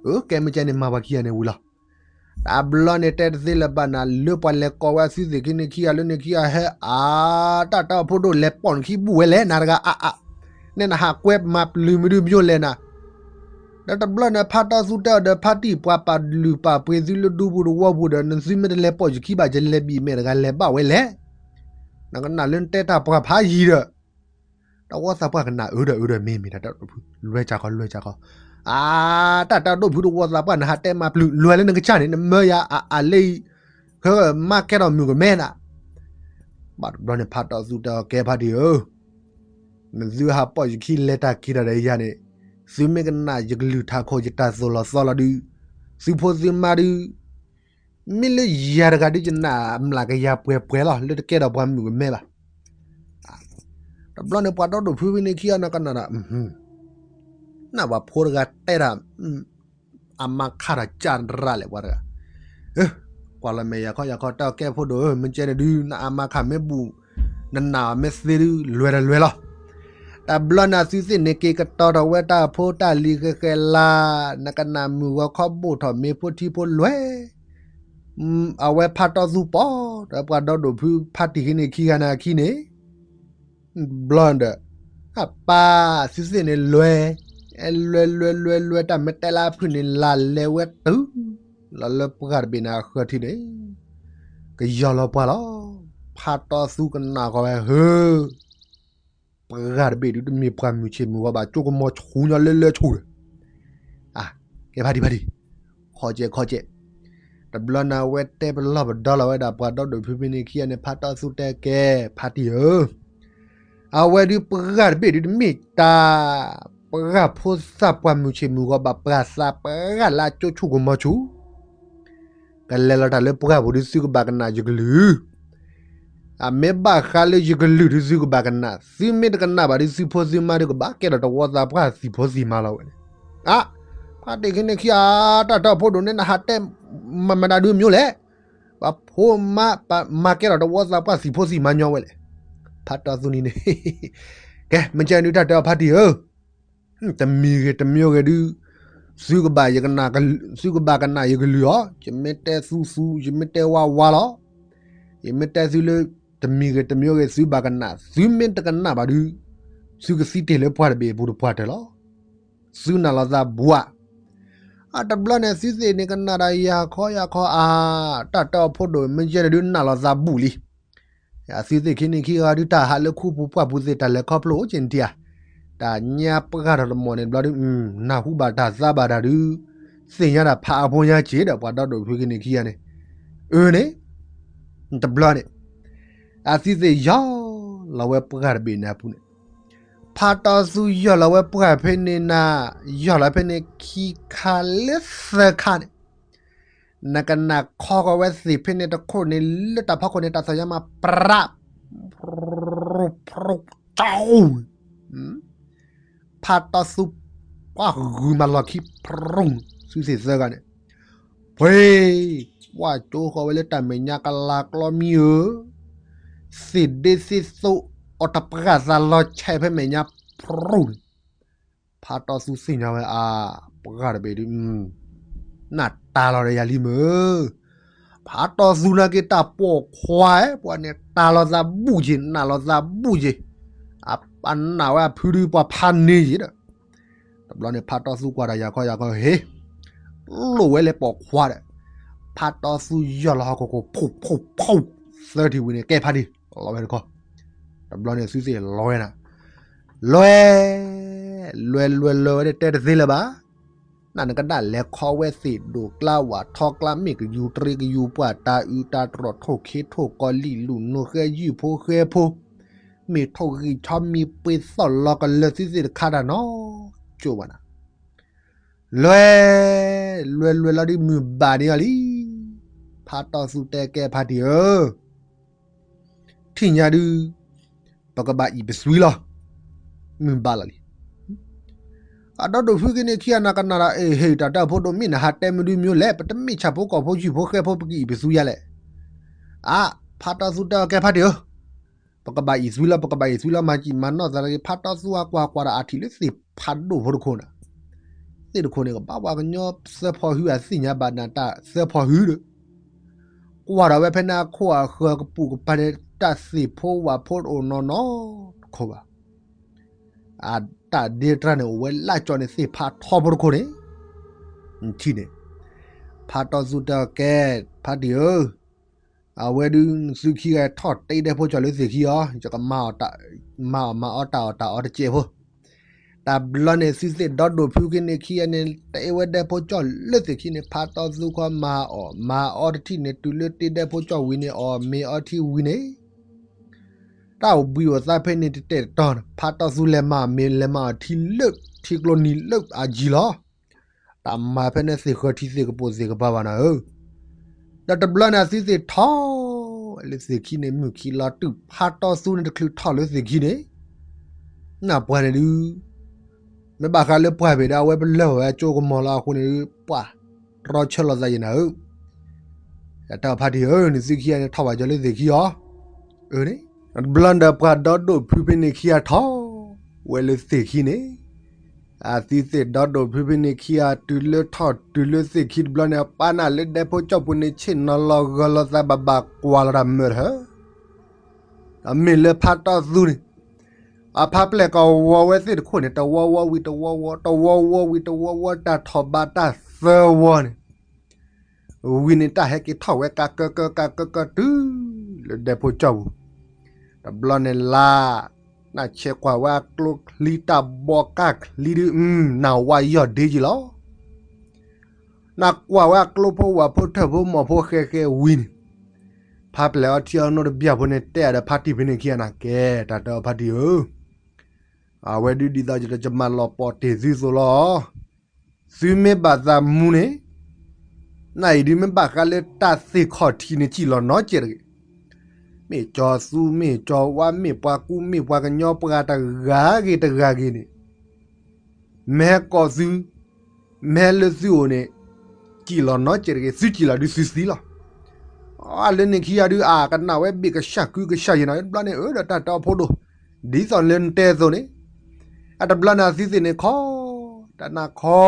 အၢ ကဲမ့ၢ်ကဲန့ၣ် မၤပှၤခံဂၤန့ၣ်ဝံၤလီၤ. တဘျီန့ၣ်တဲတသ့လၢၤဘၣ်နၤ လၢပှၤလဲၤကိးဝဲအသုသ့ၣ်ခံန့ၣ်ခံဂၤလၢန့ၣ်ခံဂၤဟဲအါ, တၢ်တဲအီၤဖိဒိၣ်လဲၤပိာ်နခံဘူးဝဲလဲၣ် နၤတဂၤအါအါ, နဲနဟးကွဲမၤပျုၤမ့ၢ်ဒုးမ့ၢ်လဲၣ်နၤ. ဒီးတဘျီန့ၣ် ဖါတီသူတဲအီၤဒီး ဖါတံၢ်ပှၤပာ်လုၢ်ပာ်ပှ့ၤသုလၢဒူပူၤတဝီပူၤဒီး နသုမ့ၢ်တလဲၤပိာ်ယခံဘၣ် ယလဲၤဘံၣ်မဲာ်တဂၤလဲၤဘၣ်ဝဲလဲၣ်. နကနၣ်လၢနတဲတၢ်ပှၤဖးယံၤဒီး တဝီသးပှၢ်ကနၣ်အၢဒီးအၢဒီးမ့ၢ်မ့ၢ်တၢ်တဲဒိၣ်ဖု လွဲၢ်ကၠၢ်ခီ လွဲၢ်ကၠၢ်ခီ, အါ တၢ်တဲဒိၣ်ဖုတဝီသးပှၢ် နဟးတဲမၤပျုၤ လွဲၢ်လၢနကစၢ်န့ၣ် နမၢယၤအါအါလၢအံၤ, ဃၢမၤကဲထီၣ်မုၣ်ကမဲနၤ. ဘၣ်တဘျီန့ၣ် ဖါတီသူတဲအီၤ ကဲဖါတံၢ်ဧၢ, နသုဟးပိာ်ယခံလဲၤတၢ်က့ၤတၢ်ဒီးယၤန့ၣ်, သုမ့ၢ်ကနၣ်ယကလုၢ်ထးခိၣ်ယတၢ်သိၣ်လီၤသီလီၤဒုး, သုဖိသုမါဒုး မ့ၢ်လၢယၤတဂၤဒုးယနာ်မျးကယၤပှဲၤပှဲၤလီၤ လၢတကဲထီၣ်ပှၤမုၣ်ကမဲဘၣ်. တဘျီန့ၣ် ပှၤဒီဒိၣ်ဖုဖဲန့ၣ်ခံဂၤန့ၣ်ကနၣ်ဒီး နၢ်ပှၤဖိတဂၤတဲတၢ် အမါခးထီၣ်ကၢ်ရၣ်လဲၣ်ပှၤတဂၤ, ကွၢ်လီၤမဲာ်ယၤခီယၤခီ တဲအီၤ ကဲဖိဒိၣ်ဧၢ မ့ၢ်ကဲန့ၣ်ဒုး နအမါခးမ့ၢ်ဘူး နနာ်အီၤမ့ၢ်သ့ဒုး လွဲၢ်တလွဲၢ်လီၤ. တဘျီန့ၣ် အသုသ့ၣ်န့ၣ်က့ၤကတီၤထီၣ်ဝဲတၢ်ဖိတၢ်လံၤဃဲၤဃဲၤလၤ, နကနၣ်မုၢ်ဂီၤခီဘိၣ်ထီၣ်မ့ၤဖိထံဖိလွဲၢ် အဝဲဖါတီသူပိာ် ဒီးပှၤဒီဒိၣ်ဖုဖါတံၢ်ခံန့ၣ်ခံဂၤန့ၣ်အခံန့ၣ်, ဘျီဒီး အပၢ်သုသ့ၣ်န့ၣ်လွဲၢ်, အဲလွဲၢ်လွဲၢ်လွဲၢ်လွဲၢ် တၢ်မ့ၢ်တဲလၢအဖုၣ်န့ၣ် လၢ်လဲၤဝဲတုၤ လီၤလၢပှၢ်တဘ့ၣ်န့ၣ်အဃၢၤထံးန့ၣ် ကယီၤလီၤပှၢ်လီၤ. ဖါတီသူကနၣ်ဃီဝဲ ဟၢ ပှၢ်တဘ့ၣ်ဒုးတမ့ၢ်ပှၢ်မုၢ်ဆ့ၣ်မုၢ်ဂီၤဘၣ် ကၠိကမီၤဆူညါလၢလၢဆူၣ်ဒီး, ကဲဖါတံၢ်ဖါတံၢ်, ခီကဲခီကဲ, တဘျီန့ၣ် အဝဲတဲပလီၢ်ပဒီလီၤဝဲဒၣ်ပှၤဒီဒိၣ်ဖုဖဲန့ၣ်ခံဂၤန့ၣ် ဖါတီသူတဲကဲ ဖါတံၢ်ဧၢ အဝဲဒုးပှၢ်တဘ့ၣ်ဒုးတမ့ၢ်တၢ် ပှၢ်ဖိသၣ်ပှၢ်မုၢ်ဆ့ၣ်မုၢ်ဂီၤဘၣ် ပှၤသးပှၢ်လၢအကၠိဆူၣ်ကမီၤဆူၣ် ကလဲၤလီၤတၢ်လၢပှၢ်ပူၤဒုးသုကဘၣ်ကနၣ်ယကလုၢ်, အမ့ၢ်ဘၣ်ဃးလၢယကလုၢ်ဒုးသုကဘၣ်ကနၣ်, သုမ့ၢ်တကနၣ်ဘၣ်ဒုးသုဖိသုမါဒုးကဘၣ်ကဲထီၣ်တဝီသးပှၢ်သံၣ်ဖိသံၣ်မါလီၤဝဲန့ၣ်, အါ, ဖါတံၢ်ခံန့ၣ်ခံဂၤ တၢ်တီဖိဒိၣ်န့ၣ် နဟးတဲမၤမတၤဒုးမ့ၢ်လဲၣ်, ပှၤဖိမါ မၤကဲထီၣ်တဝီသးပှၢ်သံၣ်ဖိသံၣ်မါညီဝဲလဲၣ်, ဖါတီသူန့ၣ်န့ၣ်, ကဲ မ့ၢ်ကဲဒုးတၢ်တဲအီၤဖါတံၢ်ဧၢ တမံၤဂ့ၤတမံၤဂ့ၤဒုး, သုကဘၣ်ယကနၣ်, သုကဘၣ်ကနၣ်ယကလုၢ်အီၤ, ယမ့ၢ်တဲသုသု, ယမ့ၢ်တဲဝါဝါလီၤ, ယမ့ၢ်တဲသုလၢ တမံၤဂ့ၤတမံၤဂ့ၤ သုဘၣ်ကနၣ်, သုမ့ၢ်တကနၣ်ဘၣ်ဒုး, သုကသံတ့ၢ်လၢပှၢ်တဘ့ၣ်အပူၤတပှၢ်တၢၢ်လီၤ. သုနာ်လီၤသးဘူးဧါ. အတဘျီန့ၣ် သုသ့ၣ်န့ၣ်ကနၣ်ဒီးယၤခီယၤခီအါ, တၢ်တီဖိဒိၣ် မ့ၢ်ယဲန့ၣ်ဒုး နာ်လီၤသးဘူးလံ. အသုသ့ၣ်ခံန့ၣ်ခံဂၤဒုး တၢ်ဟးလၢခူပူၤပှၢ်ပူၤသ့ၣ် တၢ်လဲၤခီဖျိအိၣ်က့ၤနတံၢ်ဧါ, တၢ်ညါပှၢ်ထီၣ်တမီၢ်န့ၣ်ဘျီဒုး, နၢ်ဟူဘၣ်တၢ်သးဘၣ်တၢ်ဒုး, သ့ၣ်ညါတၢ်ဖးအဖိညါက့ၤဒီး ပှၤဒီဒိၣ်ဖုက့ၤန့ၣ်ခံဂၤန့ၣ်, အၢန့ၣ်, တဘျီန့ၣ်, အသုသ့ၣ်ယီၢ်လီၤဝဲပှၢ်တဘ့ၣ်န့ၣ်အပူၤန့ၣ်, ဖးတီသူယီၢ်လီၤဝဲပှၢ်ဖဲန့ၣ်နၤ, ယီၢ်လီၤဖဲန့ၣ်ခံခါလၢသၢခါန့ၣ် နကနၣ်ခီဃီၤဝဲသ့ၣ်ဖဲန့ၣ်တခိၣ်န့ၣ် လၢတၢ်ဖီခိၣ်န့ၣ် တၢ်သီၣ်ညါမး ပြး, ပြး, ကၠီ, ဖးတီသူ ပှၢ်ဂုၤမၤလီၢ်ခံ ပြး, သုသ့ၣ်သၢဂၤန့ၣ်, ဖှ့, ကွၢ်ကၠိဃီၤဝဲလၢတၢ်မဲာ်ညါကလၤကျီမံဧၢ, သ့ၣ်ဒ့သ့ၣ်သိး အီၣ်တပှၢ်သးလီၤဆဲးဖဲမဲာ်ညါ ပြးန့ၣ် ဖးတီသူသ့ၣ်ညါဝဲအါ, ပှၢ်တဘ့ၣ်ဒုး, နၢ်တၢ်လီၤဒီးယၤလံမ့ၢ်, ဖးတီသူနာ်က့ၤတၢ်ပိာ်ခွါ, ပှၤန့ၣ်တၢ်လီၤသးဘူးက့ၤ နာ်လီၤသးဘူးက့ၤ, အနာ်ဝဲအဖုဒုးပှၤဖးန့ၢ်ယံၤဒီး, တဘျီန့ၣ် ဖးတီသူကွၢ်တၢ်ယၤခီယၤခီဟ့ၣ်, လိၣ်ဝဲလၢပိာ်ခွါဒီး, ဖးတီသူယီၢ်လီၤဟီၣ်ခိၣ်ခိၣ် ဖှူၣ်ဖှူၣ်ဖှူၣ်, သၢထံၣ်ဝံၤန့ၣ် ကဲဖါတံၢ်, လီၤဝဲတခီ, တဘျီန့ၣ် သုသ့ၣ်လီၤဝဲနၤ လွဲၢ်, လွဲၢ်လွဲၢ်လွဲၢ်ဝဲဒၣ်တဲတသ့လၢၤဘၣ်, နကဒၣ်လဲၤခီဝဲသ့ၣ်ဒိၣ်ကျါဝၣ်ထီကျါ မ့ၢ်ကယူၤတရံးကယူၤပှၢ် တၢ်အုးတၢ်တြီၣ် ထိၣ်ခ့ထိၣ်ကီၤလံၣ် လူၣ်နိဃဲယုၢ်ဖိဃဲဖိ မ့ၢ်ထိၣ်ဂံၢ်ဆီမံၤပှ့ၤသီၣ်လီၤကလၢၤသုသ့ၣ်တခါတၢ်နီၤ ကၠိဘၣ်နၤ လွဲ လွဲလွဲလီၤဒ်မုၢ်ဘၣ်န့ၣ်အီၤလံ. ဖးတီၢ်သူတဲကဲဖါတံၢ်ဧၢ, ထံၣ်ညါဒုး ပကဘၣ်အံၣ်ပသွံလီၤ. မုၢ်ဘၣ်လီၤလံ. အဒီဒိၣ်ဖုက့ၤန့ၣ်ခံဂၤနၤကနၣ်ဒီး အ့ၣ်ဟ့ၣ် တၢ်တၢ်ဖိဒိၣ်မ့ၢ်နဟးတဲမနုၤမနုၤလဲၣ်, ပတမ့ၢ်ဆၣ်ဖိကီၢ်ဖိယုၢ်ဖိဃဲဖိ ပကအံၣ်ပသွံယၤလဲၣ်. အါ, ဖးတီၢ်သူတဲအီၤကဲဖါတံၢ်ဧၢ, ပကဘၣ်အံၣ်သွံလီၤ, ပကဘၣ်အံၣ်သွံလီၤ, မၤစံၣ်မၤနီၢ်သးတဂ့ၤ. ဖးတီၢ်သူအကွၢ်ကွၢ်ဒီးအထံၣ်လၢသ့ၣ်ဖးဒိၣ်ဖိတခိၣ်န့ၣ်, သ့ၣ်တခိၣ်န့ၣ် ကဘၣ်ပှၤကညီသၢဖီဟူ အသ့ၣ်ညါဘၣ်နၤတၢ်သၢဖီဟူဒီး ကွၢ်ဒီးဝဲဖဲန့ၣ်အခိၣ်အဃၢၤကပူၤကပၤန့ၣ် တၢ်သ့ၣ်ဖိဝၣ်ဖိတအိၣ်နီၢ်နီၢ်တခိၣ်ဘၣ်. အတၢ်ဒ့တြၢ်န့ၣ် အိၣ်ဝဲလၢကၠီန့ၣ် သ့ၣ်ဖးထီဖိတခိၣ်န့ၣ်, ထံၣ်န့ၣ်, ဖးတီၢ်သူတဲအီၤကဲ, ဖါတံၢ်ဧၢ, အဝဲဒုးနသုခံဂၤထီၣ်တ့ဒဲဖိကၠီလၢသ့ၣ်ခံအီၤ, ယကမၤအီၣ်တၢ်, မၤအီၣ်မၤအီတၢ်အီၣ်တၢ်အီတစဲးဖိ တဘျီန့ၣ် သုသ့ၣ်ဒီဒိၣ်ဖုက့ၤန့ၣ်ခံဂၤန့ၣ် တ့ဝဲဒဲဖိကၠီလၢသ့ၣ်ခံန့ၣ် ဖးတီၢ်သူခီမၤအီၣ်မၤအီတထံၣ်န့ၣ် တုၤလၢတ့ဒဲဖိကၠီဝံၤန့ၣ် အီၣ်မ့ၤအီထံဝံၤန့ၣ်, တၢ်အိၣ်ဘှံးအိၣ်သါဖဲန့ၣ်တတဲာ်တတီၤန့ၣ် ဖးတီၢ်သူလဲၤမၤအီၣ်မ့ၤလဲၤမၤအီထံလၢထံကျိနံၤလၢအယံၤလီၤ. တၢ်မၤဖဲန့ၣ်သ့ၣ်ဃၢၤထံသ့ၣ်ကပိာ်သ့ၣ်ကပၤဘၣ်နၤဧၢ, ဒီးတဘျီန့ၣ် အသုသ့ၣ်ထီၣ်ဝဲလၢသ့ၣ်ခံန့ၣ် မုၢ်ခံလီၤတုၤ ဖးတီၢ်သူန့ၣ်တချုးထီၣ်လၢသ့ၣ်ခံန့ၣ်, နပှၤန့ၣ်ဒုး မ့ၢ်ဘၣ်ဃးလၢပှၢ်ဘ့ၣ်ဒီး အဝဲပလၢၢ်ဝဲကၠိကမီၤလီၤအဃိန့ၣ်ဒုး ပှၢ်တြီဆၢလီၤသးယဲၢ်နၤဧၢ, ယတဲအီၤဖါတံၢ်ဧၢ, နသုခံဂၤန့ၣ်ထီၣ်ဘၣ်ကၠီလၢသ့ၣ်ခံအီၤ, အၢန့ၣ်, တဘျီဒီးပှၤဒီဒိၣ်ဖုဖဲန့ၣ်ခံဂၤထီၣ်ဝဲလၢသ့ၣ်ခံန့ၣ် အသုသ့ၣ်ဒီဒိၣ်ဖုဖဲန့ၣ်ခံဂၤတုၤလၢထီၣ်တုၤလၢသ့ၣ်ခံတဘျီန့ၣ် အပၢ်နၢ်လၢဒဲဖိကၠီပူၤန့ၣ် ဆ့ၣ်နီၤလီၤဂၢၤလီၤသးဘၣ်ဘၣ်ကွၢ်လီၤတၢ်မၢတဟၢ, အမ့ၢ်လၢဖးတီၢ်သူန့ၣ်, အဖါပျဲၢ်ကဝီၤဝဲသ့ၣ်တခိၣ်န့ၣ် တဝီဝီဝံၤတဝီဝီ တဝီဝီဝံၤတဝီဝီ တၢ်ထီၣ်ဘးတၢ်သၢဝီန့ၣ် ဝံၤန့ၣ်တၢ်ဟဲက့ၤထီၣ်ဝဲကးကၢကၢကးကၢကၢတုၤလၢဒဲဖိကၠီပူၤ, တဘျီန့ၣ်လၢ နဆဲးကွၢ်ဝဲအကျိချံတၢ်ဘီကၢ်ချံဒုး နဝါယီၢ်ဒ့ယံၤလီၤ. နကွၢ်ဝဲအကျိဖိဝၣ်ဖိထၢၣ်ဖိမီၢ်ဖိဃဲဃဲဝံၤန့ၣ်, ဖါပျဲၢ်အီထံအီနိတဘျီဖိန့ၣ် တဲအီၤဒီးဖါတံၢ်ဖဲန့ၣ်ခံဂၤနၤကဲ, တၢ်တဲအီၤဖါတံၢ်ဧၢ, အဝဲဒုးဒ်သိးယမၤလီၤပီၢ်တ့ၢ်သုသိးလီၤ. သုမ့ၢ်ဘၣ်သးမူန့ၣ်, နအံၤဒုးမ့ၢ်ဘၣ်ဃးလၢတၢ်သ့ၣ်ခီၣ်ထံးန့ၣ် စံၣ်လီၤနီတစဲးတဂ့ၤ. မ့ၢ်ကၠီသူ မ့ၢ်ကၠီဝါ မ့ၢ်ပှၤကူ မ့ၢ်ပှၤကညီပှၤတဂၤဂ့ၤတဂၤဂ့ၤန့ၣ်, မ့ၢ်ဟဲကိးသု, မ့ၢ်ဟဲလၢသုအိၣ်န့ၣ်, စံၣ်လီၤနီတစဲးတဂ့ၤ, သုစံၣ်လီၤဒုးသုသံလီၤ. အလၢန့ၣ်ခံဂၤဒုး အကနၣ်ဝဲဘ့ၣ်ကစၢ်ကုကစၢ်ယဲၢ်နီၤ, တဘျီန့ၣ်အၢဒီးတၢ်တီဖိဒိၣ်, ဒ်သိးလၢနတဲအသိးန့ၣ်, အတဘျီန့ၣ်အသုသ့ၣ်န့ၣ်ခီ, တၢ်နၢ်ခီ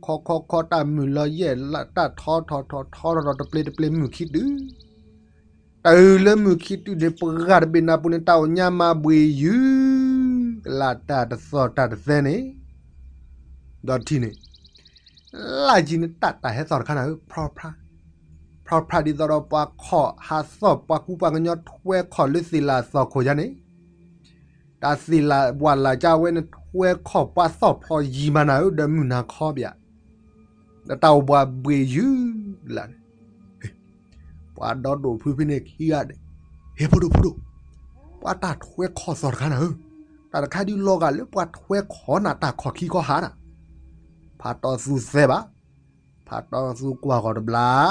ခီခီခီ တၢ်မုၢ်လီၤယဲၢ်လၢ တၢ်ထီထီၣ်ထီထီထီထီၣ် တပျ့ၤတပျ့ၤမုၢ်ခံတုၤ တၢ်အုၣ်လၢမုၢ်ခံတုၤန့ၣ် ပှၢ်တဘ့ၣ်နၤပူၤန့ၣ် တၢ်အိၣ်ညါမၤဘှ့ၣ်ယုၢ် ကလၢ်တၢ်တသီၣ်တၢ်တသဲန့ၣ်, ဒီးထံၣ်န့ၣ်, လၢ်ယံၤန့ၣ် တၢ်တၢ်ဟဲသီၣ်တခါနၤဧၢ, ဖျီဖျါ, ဖျီဖျါဒ်သိးဒီးပှၤခီၣ်ဟးသီၣ် ပှၤကူပှၤကညီထွဲခီၣ်လၢသ့ၣ်လၣ်အသီၣ်ခိၣ်ယါန့ၣ်, တၢ်သ့ၣ်လၣ်ဝၣ်လၣ်ကါဝဲန့ၣ် ထွဲခီၣ်ပှၤသီၣ်ဖျီယံၤမးနၤဧၢ ဒီးမုၢ်နၤခီဘၣ် ဒီးတၢ်အိၣ်ဘှံးဘှ့ၣ်ယုၢ်လၢ်န့ၣ်, ပှၤဒီဒိၣ်ဖုဖဲန့ၣ်ခံဂၤန့ၣ်, ဟ့ၣ်ဖိဒိၣ်ဖိဒိၣ်, ပှၤတၢ်ထွဲခီၣ်သီၣ်တခါနၤဧၢ, တၢ်တခါဒုးလီၤဂာ်လၢပှၤထွဲခီၣ်နၤတၢ်ခီၣ်ခံခီဟါနၤ, ဖးတီၢ်သူသဲဘၣ်, ဖးတီၢ်သူကွၢ်ဂီၤတဘျီ,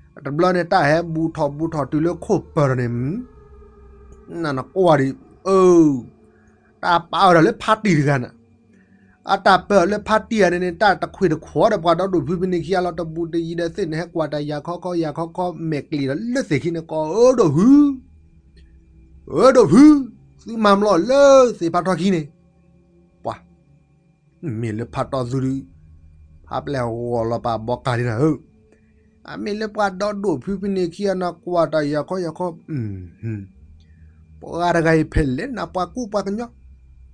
တဘျီန့ၣ် တၢ်ဟဲဘူးထီၣ်ဘူးထီၣ်တုၤလၢခိၣ်ပၢၤထီၣ်န့ၣ်, နနကွၢ်ဒံး, အၢ, တၢ်ပာ်အီၤဒီးလၢဖါတံၢ်တဂၤန့ၣ်, အတၢ်ပာ်အီၤလၢဖါတံၢ်ဂၤန့ၣ်န့ၣ် တၢ်တခွ့ၣ်တခွီဒီးပှၤဒီဒိၣ်ဖုဖဲန့ၣ်ခံဂၤလီၤ တဘူးတယံၤဒီးသ့ၣ်န့ၣ် ဟဲကွၢ်တၢ်ယၤခီခီယၤခီခီမဲာ်ကျံၤဒီးလၢသ့ၣ်ခံန့ၣ် ကိးအၢဒိၣ်ဖု အၢဒိၣ်ဖု, သုမၤမျိာ်လၢသ့ၣ်ဖးထီခံန့ၣ်, ပှၤ, မ့ၢ်လၢဖးတီၢ်သူဒုး, ဖးပျဲၢ်ဂီၤလီၤပာ်ဘီကၤလံနၤဧၢ, အမ့ၢ်လၢပှၤဒီဒိၣ်ဖုဖဲန့ၣ်ခံဂၤနၤကွၢ်တၢ်ယၤခီယၤခီ, ပှၤတဂၤအံၤဖဲလဲၣ်နၤ ပှၤကူပှၤကညီ,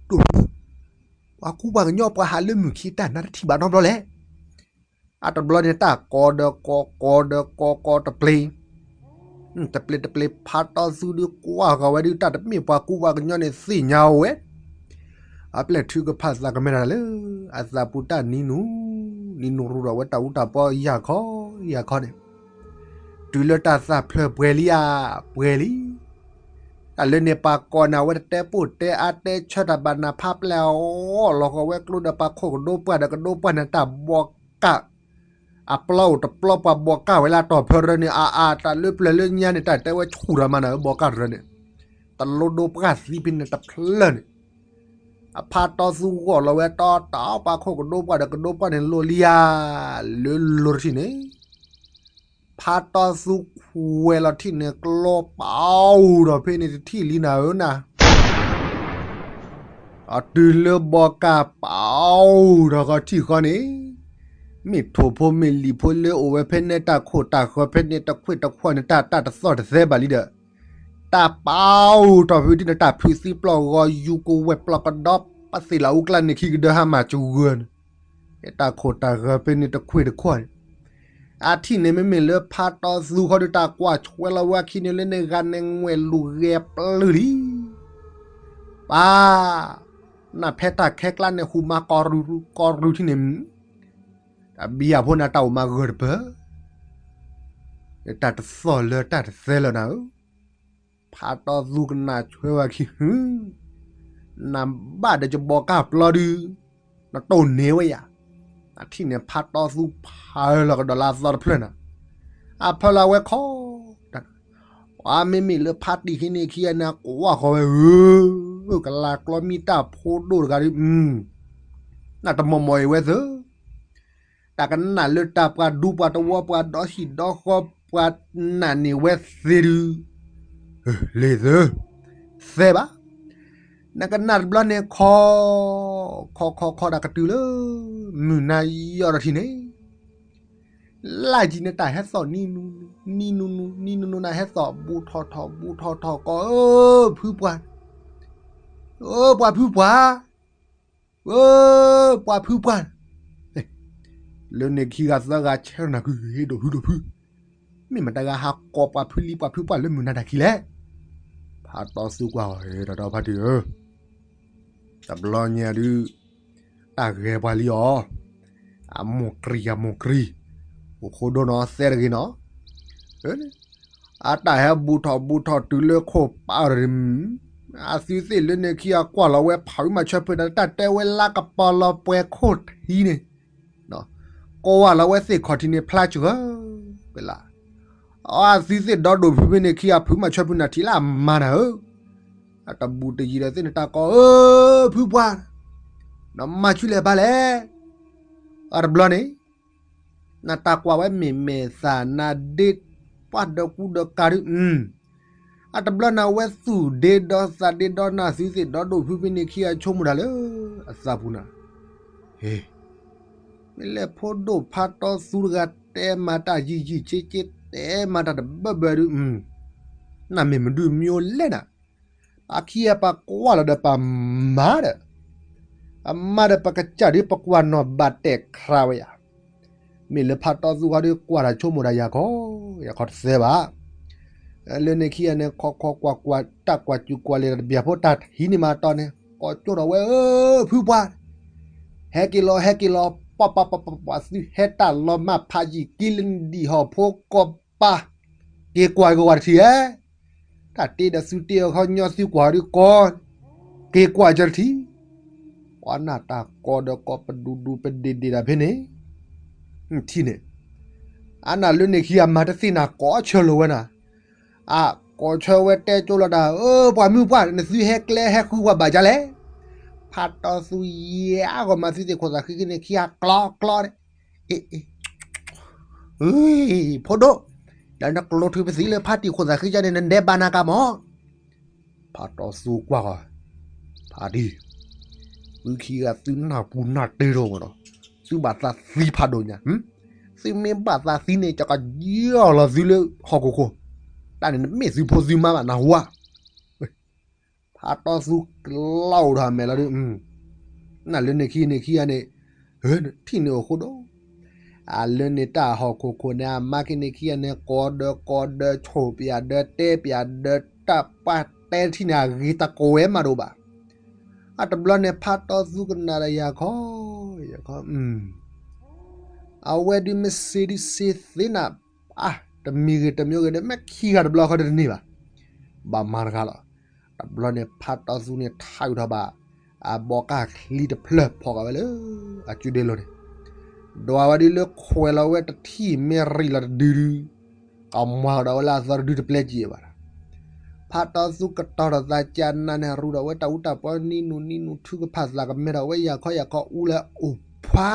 ဒိၣ်ဖု, ပှၤကူပှၤကညီပှၤဟးလၢမုၢ်ခံတၢ်နါတထံၣ်ဘၣ်နီတဘျီလဲၣ် အတဘျီန့ၣ် တၢ်ကိးဒီးကိး ကိးဒီးကိးကိးတပျ့ၤ, တပျ့ၤတပျ့ၤ ဖးတီၢ်သူဒုးကွၢ်ဃီၤဝဲဒုး တၢ်တမ့ၢ်ပှၤကူပှၤကညီန့ၣ်သ့ၣ်ညါဝဲ, အပျဲၢ်ထုကဖၣ်သးကမဲတၢ်လၢ အသးပူၤတၢ်နံၤနူၤ, နံၤနူၤရူဒီးဝဲတၢ်အူတၢ်ပီယၢ်ခီယၢ်ခီန့ၣ်, တုၤလၢတၢ်သးဖျၢၣ်ပှဲၤလံဧါ, ပှဲၤလံ. တၢ်လၢန့ၣ်ပှၤကိးနၤဝဲတတဲပိၢ်တဲအါတဲဆၢတၢ်ဘၣ်နၤဖးပျဲၢ်အီၤလီၤဃီဝဲကျိဒီးပှၤခိၣ်ကဒိပှၢ်ဒီးကဒိပှၢ်န့ၣ်တၢ်ဘီကၢ် အပျီအိၣ်တပျီပှၤဘီကၢ်ဝဲလၢအတီၢ်ဖၢရၢန့ၣ် အါအါတၢ်လၢပျၢၤလၢညါန့ၣ် တၢ်တဲဝဲဆူၣ်တၢ်မၤနၤဧၢ ဘီကၢ်ရၢန့ၣ်, တလိဒိပှၢ်သံဖဲန့ၣ်တဖျၢၣ်န့ၣ်, အဖးတီသူဂီၢ်လီၤဝဲတီတီ ပှၤခိၣ်ကဒိပှၢ်ဒီးကဒိပှၢ်န့ၣ်လိၤလံဧါ, လၢလိၤတထံၣ်န့ၣ် ဖးတီသူခွဲးလီၤထံၣ်န့ၣ် ကျီပာ်အိၣ်ဒီးဖဲန့ၣ်တထံၣ်လံနၤဧၢနၤ အတုၤလၢဘီကၢ်ပာ်အိၣ်ဒီးဃီထံၣ်ဃီန့ၣ်, မ့ၢ်ထိၣ်ဖိမ့ၢ်လံၤဖိလၢအိၣ်ဝဲဖဲန့ၣ်တၢ်ခိၣ်တၢ်ဃၢၤဖဲန့ၣ်တခွ့ၣ်တခွီန့ၣ် တၢ်တၢ်တသီၣ်တသဲဘၣ်လံဒီး, တၢ်ပာ်အိၣ်ထီၣ်ဖဲဒ်န့ၣ်တၢ်ဖုးသံပျီၢ်ဂီၤယူၤကဝဲၢ်ပျီၢ်ကဒီး ပသ့ၣ်လၢအူကျါန့ၣ်ခံကဒၢဟါမၢ်စှၤဂၢၢ်န့ၣ်, တၢ်ခိၣ်တၢ်ဃၢၤဖဲန့ၣ်တခွ့ၣ်တခွီန့ၣ် အထံၣ်န့ၣ်မ့မ့ၢ်လၢဖးတီသူဃီဒီး တၢ်ကွၢ်ဆွဲလီၤဝဲအခံန့ၣ်လၢန့ၣ်ဂၤန့ၣ်ငွဲၣ်လူၤဂဲၤပျုၢ်လံ, ပၢ်, နၢ်ဖဲတၢ်ခဲကျါန့ၣ် ဟူးမါကီရူၤကီရူၤထံၣ်န့ၣ်, တၢ်ဘံယၢ်ဖိန့ၣ်တၢ်အိၣ်မးဂၢၢ်တပၢၢ်, တၢ်တသီၣ်လၢတၢ်တသဲလၢနၤဧၢ ဖးတီသူကနၣ်ဆွဲဝဲခံ, နဘၣ်ဒီးကဘီကၢ်ပျီဒုး, နတိၢ်န့ၢ်ဝဲယၤ, အထံၣ်န့ၣ်ဖးတီသူဖးလီၤကဒီးလၢအသီတဖျၢၣ်နၤ, အဖၢလၢအဝဲခီ, ပှၤမ့မ့ၢ်လၢဖးတံၢ်ခံန့ၣ်ခံဂၤန့ၣ် ကွၢ်ဃီၤဝဲဧၢ, ကလၤကျီမံတၢ်ဖိဒိၣ်တဂၤဒုး, နတမီၢ်မီၢ်အံၤဝဲသၢ တၢ်ကနၣ်လၢတၢ်ပှၤဒူပှၤတဝီပှၤဒီဟံၣ်ဒီဃီပှၤနာ်န့ၢ်ဝဲသ့ဒုး, လ့ၤသၢ, သဲဘၣ်, နကနၣ်တဘျီန့ၣ် ခီ, ခီခီခီတၢ်ကတုၤလၢ မုၢ်နၤယီၤဒီးထံၣ်န့ၣ်, လၢ်ယံၤန့ၣ်တၢ်ဟဲသီၣ်နံၤနူၤနူၤ, နံၤနူၤနူၤ, နံၤနူၤနူၤ နၢ်ဟဲသီၣ်ဘူးထီၣ်ထီၣ်ဘူးထီၣ်ထီၣ်ကီး, အၢ ဖုပှၢ်, အၢ ပှၤဖုပှၢ် ဧၢ, ပှၤဖုပှၢ်, လၢန့ၣ်ခံဂၤသၢဂၤဆဲးနၤခု ဟ့ၣ်ဒိၣ်ဖုဒိၣ်ဖု, မ့ၢ်မတၤဂၤဟးကိးပှၤဖုလံပှၤဖုပှၢ်လၢမုၢ်နၤတၢ်ခံလဲၣ်, ဖးတီသူကွၢ်အီၤ ဟ့ၣ် တၢ်ဒီဖါတံၢ်ဧၢ, တဘျီညါဒုး, တၢ်ဂဲၤပှၤလံအီၤ, အမိၢ်ကြံအမိၢ်ကြံ, အိၣ်ဃိဒိၣ်နီၤသဲတဂ့ၤနီၤ အတၢ်ဟဲဘူးထီၣ်ဘူးထီၣ်တုၤလၢခိၣ်ပာ်အီၤတရံး, အသုသ့ၣ်လၢန့ၣ်ခံဂၤကွၢ်လီၤဝဲဖးဝံမၤဆၢဖုနၤ တၢ်တဲဝဲလၢကပီၤလီၤပှဲၤခိၣ်ထံန့ၣ်, ကိးဝဲလီၤဝဲသ့ၣ်ခီၣ်ထံးန့ၣ်ဖျါစှၤ, ပလၢ, အသုသ့ၣ်ဒီဒိၣ်ဖုဖဲန့ၣ်ခံဂၤဖုမၤဆၢဖုနၤထံၣ်လၢအမါနၤဧၢ, အတဘူးတယံၤဒီးသ့ၣ်န့ၣ်တၢ်ကီး အၢ ဖုပှၢ်, နမၤဆူလဲၣ်ဘၣ်လဲၣ်, အတဘျီန့ၣ် နတၢ်ကွၢ်ဝဲမ့ၢ်မဲာ်သၣ်နၤဒ့ပှၢ်ဒီးကူဒီးကၤဒုး, အတဘျီနၤဝဲသူၣ်ဒ့ဒီသးဒ့ဒီနၤသုသ့ၣ်ဒီဒိၣ်ဖုဖဲန့ၣ်ခံဂၤဆိကမိၣ်တၢ်လၢ အသးပူၤနၤ, ဟ့, မ့ၢ်လဲၣ်ဖိဒိၣ်ဖးတီသူတဂၤတဲမၤတၢ်ယံာ်ယံာ်ဆ့ဆ့တဲမၤတၢ်တဘၢဘၢဒုး, နမ့ၢ်မဒုးမံလၢနၤ ပှၤခံဂၤပှၤကွၢ်လီၤဒီးပှၤမၤဒီး, ပှၤမၤဒီးပကစၢ်ဒုးပကွၢ်နီၢ်ဘၣ်တဲာ်ခရးဝဲယၤ, မ့ၢ်လၢဖးတီသူဃီဒုးကွၢ်တၢ်ဆိကမိၣ်တၢ်ယၤခီ, ယၤခီတသဲဘၣ်, လၢန့ၣ်ခံဂၤန့ၣ် ခီခီကွၢ်ကွၢ်တၢ်ကွၢ်စူၢ်ကွၢ်လဲၤတၢ်တဘျီဖိတၢ်ထံၣ်န့ၣ်မၤတီၢ်န့ၣ် ကိးကၠိထီၣ်ဝဲဧၢ ဖုပှၢ်, ဟဲက့ၤလီၤ ဟဲက့ၤလီၤ ပှၤပှၤပှၤပှၤ သုဟဲတၢ်လီၤမၢ်ဖးယံာ်က့လၢနဒံၣ်ဟီၣ်ဖိကီၢ်ပၤ, က့ၤကွၢ်ကဝၤတထံၣ်ဧါ, တၢ်တ့ဒီးသုတ့အခီညီသုကွၢ်ဒုးကီ, က့ၤကွၢ်ကၢတထံၣ်, ပှၤနၢ်တၢ်ကီဒီးကီပဒူဒူပဒ့ဒ့တၢ်ဖဲန့ၣ်, ထံၣ်န့ၣ်, အနၢ်လၢန့ၣ်ခံဂၤမၤတသ့ၣ်နၤကိးဆၢလိာ်ဝဲနၤ, အကိးဆၢဝဲတဲကၠိလီၤတၢ် အၢ ပှၤမုၢ်ပှၢ် နသုဟဲကျဲဟဲဃုပှၤဘၣ်ဒ်လဲၣ်, ဖးတီသူယဲအဂီၢ်မၤသုသ့ၣ်ခိၣ်သးဃံဃံန့ၣ်ခံဂၤကျီကျီန့ၣ်, အ့ အ့ ဖိဒိၣ်, ဒီးနကျိထုပသံလၢဖါတံၢ်ခိၣ်သးဃံကန့ၣ် နဒဲးဘၣ်နၤကမီၤ, ဖးတီသူကွၢ်ဃီ, ဖါတံၢ်, သုခံဂၤသုနၢ်ပူၤနၢ်တ့ထီၣ်မးဒီး, သုဘၣ်သးသံဖးဒိၣ်ညါ, သုမ့ၢ်ဘၣ်သးသံန့ၣ် ကကယီၢ်လီၤသုလၢဟီၣ်ခိၣ်ခိၣ်, တၢ်န့ၣ်နမ့ၢ်သုဖိသုမါဘၣ်နဟူဧါ ဖးတီသူကလီအိၣ်ဒီးအမဲာ်လီၤဒုး, နလၢန့ၣ်ခံန့ၣ်ခံဂၤန့ၣ်, ထံၣ်န့ၣ်အိၣ်ဃိဒီး, အလၢန့ၣ်တၢ်ဟီၣ်ခိၣ်ခိၣ်န့ၣ် အမါခံန့ၣ်ခံဂၤန့ၣ် ကိးဒီးကိးဒီးဆိၣ်ပၠးဒီးတဲပၠးဒီးတၢ်ပှၢ်တဲထံၣ်န့ၣ် အဂ့ၤတကိးဝဲမးဒိၣ်ဘၣ်, အတဘျီန့ၣ် ဖးတီသူကနၣ်ဒီးယၤခီ, ယၤခီ, အဝဲဒုးမ့ၢ်စ့ဒုးစ့သ့နၤ, အါ, တမံၤဂ့ၤတမံၤဂ့ၤဒီး မ့ၢ်ခံဂၤတဘျီဃီတန့ၢ်ဘၣ်, ဘၣ်မၤတဂၤလီၤ. တဘျီန့ၣ် ဖးတီသူန့ၣ်ထးယူၤထီၣ်ဘၣ် အဘီကၢ်ချံတဖျၢၣ်ဖီၣ်ဃာ်ဝဲလၢ အစုဒ့လိၤန့ၣ်, ဒွးဝဲဒုးလၢခွဲးလီၤဝဲတထံၣ်မ့ၢ်ရံၣ်လီၤတဒုဒု, ကမၤကဒီးဝဲလၢအသီတဒုတပျဲကံဘၣ်ဒီး, ဖးတီသူကတီၤထီၣ်သးကနၤန့ၣ် ရူဒီးဝဲတၢ်အူတၢ်ပီနံနူနံနူ ထုကဖၣ်သးကမဲထီၣ်ဝဲယၤခီယၤခီ အူလၢအအိၣ်ဖှါ,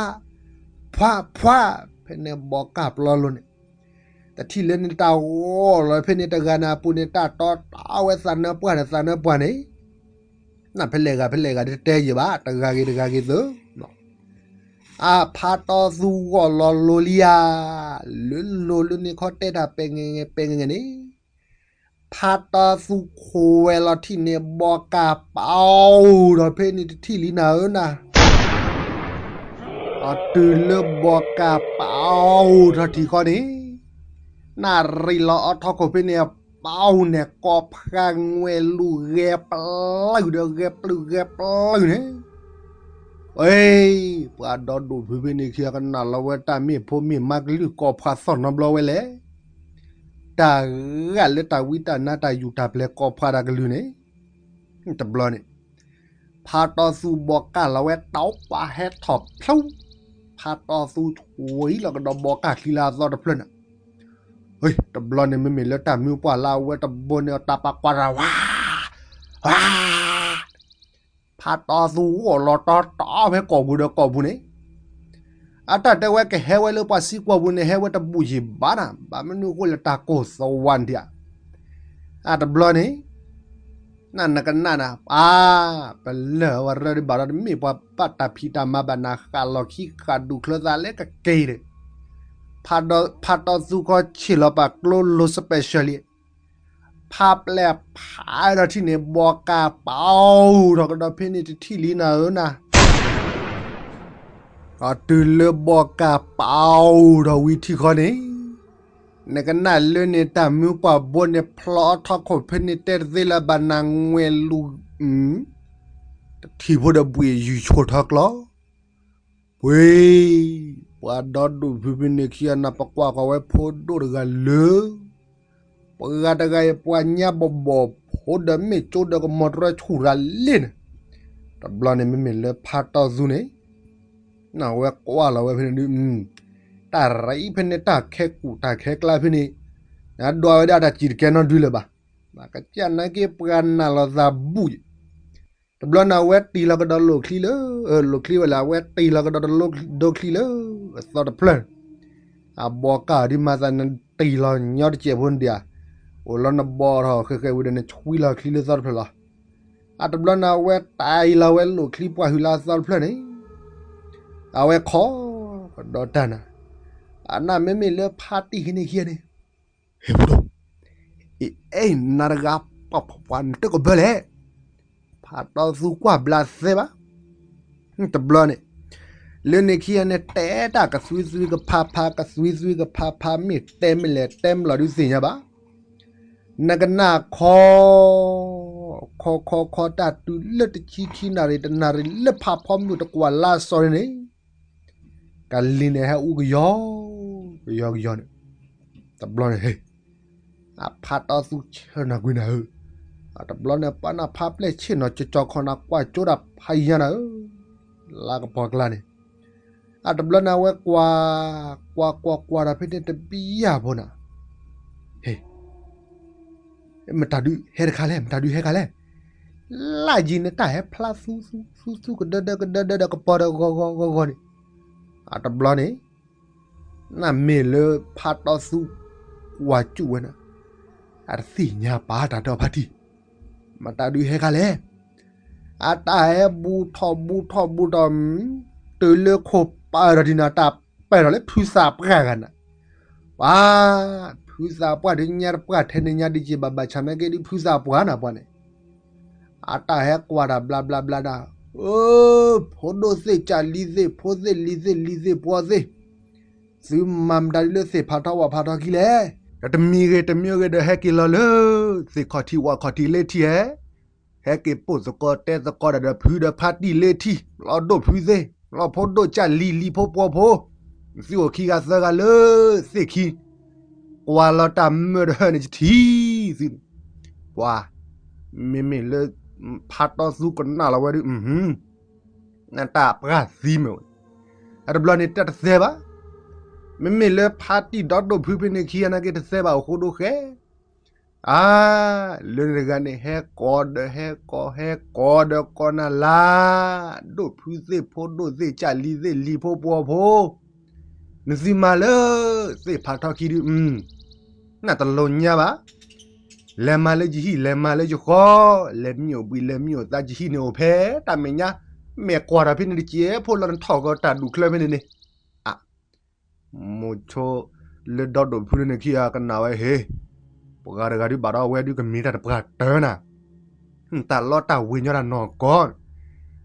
ဖှါ, ဖှါ, ဖဲန့ၣ်ဘီကၢ်ပျီလိၤန့ၣ် တထံၣ်လၢန့ၣ်တၢ်ဂီၤလီၤဖဲန့ၣ် တဂၤန့ၣ်အပူၤန့ၣ် တၢ်တီတီဝဲသးနၢပှၢ်န့ၣ် သးနၢပှၢ်န့ၣ်, နဖဲလဲၣ်ဂၤဖဲလဲၣ်ဂၤဒ်တတဲယံာ်ဘၣ် တဂၤဂ့ၤတဂၤဂ့ၤသၢ အဖးတီသူဂီၢ်လီၤလိၤလံဧါ, လၢလိၤလၢန့ၣ်ခီတဲတၢ်ပဲာ်ငဲၤပဲာ်ငဲၤန့ၣ်, ဖးတီသူခွဲးလီၤထံၣ်န့ၣ် ဘီကၢ်ပာ်အိၣ်ဒီးဖဲန့ၣ်တထံၣ်လံနၤဧၢနၤ, အတုၤလၢဘီကၢ်ပာ်အိၣ်ထီၣ်ထံၣ်ဃီန့ၣ်, နၣ်ရံၣ်လီၤအီထီခိၣ်ဖဲန့ၣ် ပာ်အိၣ်န့ၣ် ကိးဖးငွဲၣ်လူၤဂဲၤပျုၢ်ဒီးဂဲၤပျုၢ်ဂဲၤပျုၢ်န့ၣ် ဝဲ, ပှၤဒီဒူၣ်ဖုဖဲန့ၣ်ခံဂၤကနၣ်လီၤဝဲတၢ်မ့ၢ်ဖိမ့ၢ်မါကလုၢ်ကိးဖးသီၣ်နီတဘျီဝဲလဲၣ်, တၢ်ဂ့ၢ်လၢတၢ်ဝံတၢ်နါတၢ်ယူၤတၢ်ပျဲၤကိးဖးတၢ်ကလုၢ်န့ၣ်, တဘျီန့ၣ်, ဖးတီသူဘီကၢ်လီၤဝဲတီပာ်ဟဲထီၣ်ဖျိ, ဖးတီသူဝံၤလီၤကဒီးဘီကၢ်ချံလၢအသီတဖျၢၣ်န့ၣ်, တဘျီန့ၣ် မ့မ့ၢ်လၢတၢ်မုၢ်ပှၢ်လၢအဝဲတဘိန့ၣ် တၢ်ပာ်ကွၢ်တၢ်ဝါ, ဝါ ဖးတီသူဂီၢ်လီၤတီတီဖဲကိာ်ပူၤဒီးကိာ်ပူၤန့ၣ်, အတၢ်တဲဝဲကဟဲဝဲလၢပှၤစံကွီၢ်ပူၤန့ၣ် ဟဲဝဲတဘူၣ်ယံာ်ဘၣ်နၤ, ဘၣ်မနုၤအဃိလၢတၢ်ကိၢ်သဝါန့ၣ်ဧါ, အတဘျီန့ၣ်, နနကနၣ်နၤ, အါ, ပလၢၢ်ဝဲရၢဒ်ဘၣ်ဒီး တမ့ၢ်ပှၤဘၣ်တၢ်ဖံးတၢ်မၤဘၣ်နၤ ဃၣ်လီၤခံဃၣ်ဒူၣ်ချၢသးလၢကက့ၤဒီး, ဖးတီသူခီဆ့ၣ်လီၤပာ်ကျိလိၤ special လံ ဖးပျဲၢ်ဖးဒီးထံၣ်န့ၣ် ဘီကၢ်ပာ်အိၣ်ထီၣ်ကဒီးဖဲန့ၣ်တထံၣ်လံနၤဧၢနၤ, အတုၤလၢဘီကၢ်ပာ်အိၣ်ထီၣ်ဝံၤထံၣ်ဃီန့ၣ်, နကနၣ်လၢန့ၣ်တၢ်မုၢ်ပှၢ်ဘိန့ၣ်ဖျီအီထီခိၣ်ဖဲန့ၣ်တဲတသ့လၢၤဘၣ်နၤငွဲၣ်လူၤ, တထံၣ်ဖိဒီးဘှံးယုၢ်ဆိၣ်ထီကျီ ပှ့ၤ, ပှၤဒီဒူၣ်ဖုဖဲန့ၣ်ခံဂၤနၤ ပကွၢ်ဃီၤဝဲဖိဒိၣ်တဂၤလၢ, ပှၤတဂၤအံၤပှၤညါဘီၣ်ဘီၣ်ဖိဒီးမ့ၢ်ကၠိဒီးကမီၤတရၢဆူၣ်ရၤလံန့ၣ်, တဘျီန့ၣ်မ့မ့ၢ်လၢဖးတီသူန့ၣ်, နဝဲကွၢ်လီၤဝဲဖဲန့ၣ်ဒုး, တၢ်ရံၣ်ဖဲန့ၣ် တၢ်ခဲကူၣ်တၢ်ခဲကျါဖဲန့ၣ်, နဒွးဝဲဒၣ်တၢ်စံၣ်တကဲနီတဒုလၢၤဘၣ်, ကစၢ်နာ်က့ပှၤနာ်လီၤသးဘူၣ်ယံၤ တဘျီန့ၣ် အဝဲတ့ၢ်လီၤကဒီးလိာ်ချံလၢ, လိာ်ချံဝဲလၢ အဝဲတ့ၢ်လီၤကဒီးတလိဒိချံလၢ, အသီတဖျၢၣ်, အဘီကၢ်ဒ်မၤသးနတ့ၢ်လီၤညီတစဲးဖိန့ၣ်ဒံးဧါ, အိၣ်လီၤနဘီထီၣ်ဃဲးဃဲးဝံၤဒီးနဆွံလီၤချံလၢသီတဖျၢၣ်လီၤ. အတဘျီန့ၣ် အဝဲတ့ၢ်လီၤဝဲလိာ်ချံပှၢ်ဟုၣ်လၢအသီတဖျၢၣ်န့ၣ်, အဝဲခီကဒီးတၢ်နၤ, အနၢ်မ့မ့ၢ်လၢဖါတံၢ်ဟံးန့ၢ်ခံဂၤန့ၣ် ဟ့ၣ်ဖိဒိၣ်, အ့ အဲ နၤတဂၤ ပှၤ ပှၤ နတကဘၢလဲၣ်. ဖးတီသူကွၢ်ဘျးသဲဘၣ်. တဘျီန့ၣ်, လၢန့ၣ်ခံဂၤန့ၣ် တဲတၢ်ကသွံသွံကဖးဖး ကသွံသွံကဖးဖး မ့ၢ်တဲမ့ၢ်လဲၣ် တဲမ့ၢ်လီၤဒုးသ့ၣ်ညါဘၣ်. နကနၣ်ခီ, ခီခီခီ တၢ်တုၤလၢတဆံခံနၣ်ရံၣ် တနၣ်ရံၣ်လၢဖးဖီမုၢ်တကွၢ်လါစီၤန့ၣ်န့ၣ် ကလံၤန့ၣ်ဟဲအူကယီ, ကယီကယီန့ၣ်, တဘျီန့ၣ် ဟ့ၣ်, အဖးတီသူဆၢနၤကွံာ်နၤဧၢ, တဘျီန့ၣ် ပှၤနၢ်ဖးပျဲၢ်ဆ့ၣ်နီၤ ကၠီကၠီခီနၤ ကွၢ်ကၠိတၢ်ဖးယံၤညါနၤဧၢ, လါကပီၤကျါန့ၣ်, အတဘျီန့ၣ် အဝဲကွၢ်, ကွၢ်ကွၢ်ကွၢ်ဒီးဖဲန့ၣ်တဘံယၢ်ဖိနၤ, ဟ့ၣ် မတၤဒုးဟဲတခါလဲၣ်, မတၤဒုးဟဲခါလဲၣ်. လၢယံၤန့ၣ် တၢ်ဟဲဖျါသူသူသူသူ ကဒၢဒၢကဒၢဒၢဒီးကပီၤဒီးဂီၤဂီၤဂီၤဂီၤန့ၣ်, အတဘျီန့ၣ်, နမ့ၢ်လၢဖးတီသူကွၢ်ကၠူၣ်ဝဲန့ၣ်, အတသ့ၣ်ညါပာ်တၢ်ဒီးဖါတံၢ်, မတၤဒုးဟဲခါလဲၣ်. အတၢ်ဟဲဘူးထီၣ်ဘူးထီၣ်ဘူးထီၣ်, တုၤလၢခိၣ်ပာ်ဒီးဒ်န့ၣ် တၢ်ပဲာ်ထီၣ်လၢဖုသးပှၢ်ဂၤန့ၣ်, ပှၤ, ဖုသးပှၢ်ဒုးညါတပှၢ်ထဲန့ၣ်ညါဒ်က့ၤဘၣ်ဘၣ်ဆၣ်နာ်က့ဒ်ဖုသးပှၢ်နၤပှၤန့ၣ်, အတၢ်ဟဲကွၢ်တၢ်ဘျါဘျါဘျါဒၣ်, အၢ, ဖိဒိၣ်သ့ၣ်ကၢ်လံၤသ့ၣ် ဖိသ့ၣ်လံၤသ့ၣ်လံၤသ့ၣ်ပှီသ့ၣ်, သုမၤမတၤဒ်လၢသ့ၣ်ဖးထီဝၣ်ဖးထီခံလဲၣ်. ဒီးတမံၤဂ့ၤတမံၤဂ့ၤဒီးဟဲက့ၤလီၤလၢ သ့ၣ်ခီၣ်ထံးဝၣ်ခီၣ်ထံးလၢထံဧဲ, ဟဲက့ၤပိာ်သကိးတဲသကိးဒီး ဒီးဖုဒီးဖါတံၢ်လၢထံၣ် လီၤဒိၣ်ဖုသ့ၣ် လီၤဖိဒိၣ်ကၢ်လံၤ လံၤဖိပှီၤဖိ, သုအိၣ်ခံဂၤသၢဂၤလၢသ့ၣ်ခံ, ကွၢ်လီၤတၢ်မၢတဟၢန့ၣ် ယထံၣ်သုန့ၣ်, ပှၤ, မ့မ့ၢ်လၢ ဖါတီသူကနၣ်လီၤဝဲဒုး, နတၢ်ပှၢ်သံမ့ၢ်ဝဲ, အတဘျီန့ၣ်တၢ်တသဲဘၣ်, မ့မ့ၢ်လၢဖါတံၢ်ဒီဒိၣ်ဖုဖဲန့ၣ်ခံဂၤနာ်က့တသဲဘၣ် အိၣ်ဃိဒိၣ်ဃဲ အါ, လၢန့ၣ်တဂၤန့ၣ် ဟဲကိးဒီးဟဲကိး ဟဲကိးဒီးကိးနၤလၢ ဒိၣ်ဖုသ့ၣ် ဖိဒိၣ်သ့ၣ် ကၢ်လံၤသ့ၣ် လံၤဖိပှီၤဖိ, နသုမၤလၢ သ့ၣ်ဖးထီခံဒုး, နတလိၤညါဘၣ်, လဲၤမၤလၢယဟံၣ် လဲၤမၤလၢယဃီ, လဲၤမံအိၣ်ဘှံး လဲၤမံအိၣ်သါ ယဟံၣ်န့ၣ်အိၣ်ဖဲတၢ်မဲာ်ညါ, မ့ၢ်ကွၢ်ထီၣ်ဖဲန့ၣ်တစဲးဖိလီၤ နထီၣ်ကီးတၢ်ဒူၣ်ချၢဖဲန့ၣ်န့ၣ်, အ မိၤဆိလၢဒီဒိၣ်ဖုန့ၣ်ခံဂၤကနၣ်ဝဲဟ့ၣ်, ပှၤတဂၤဒုးဘၣ်ဒီးအဝဲဒုးကမ့ၢ်တၢ်တပှၢ်တၢၢ်နၤ, တၢ်လီတၢ်ဝ့ၤညီတၢ်နီၢ်ကီၢ်,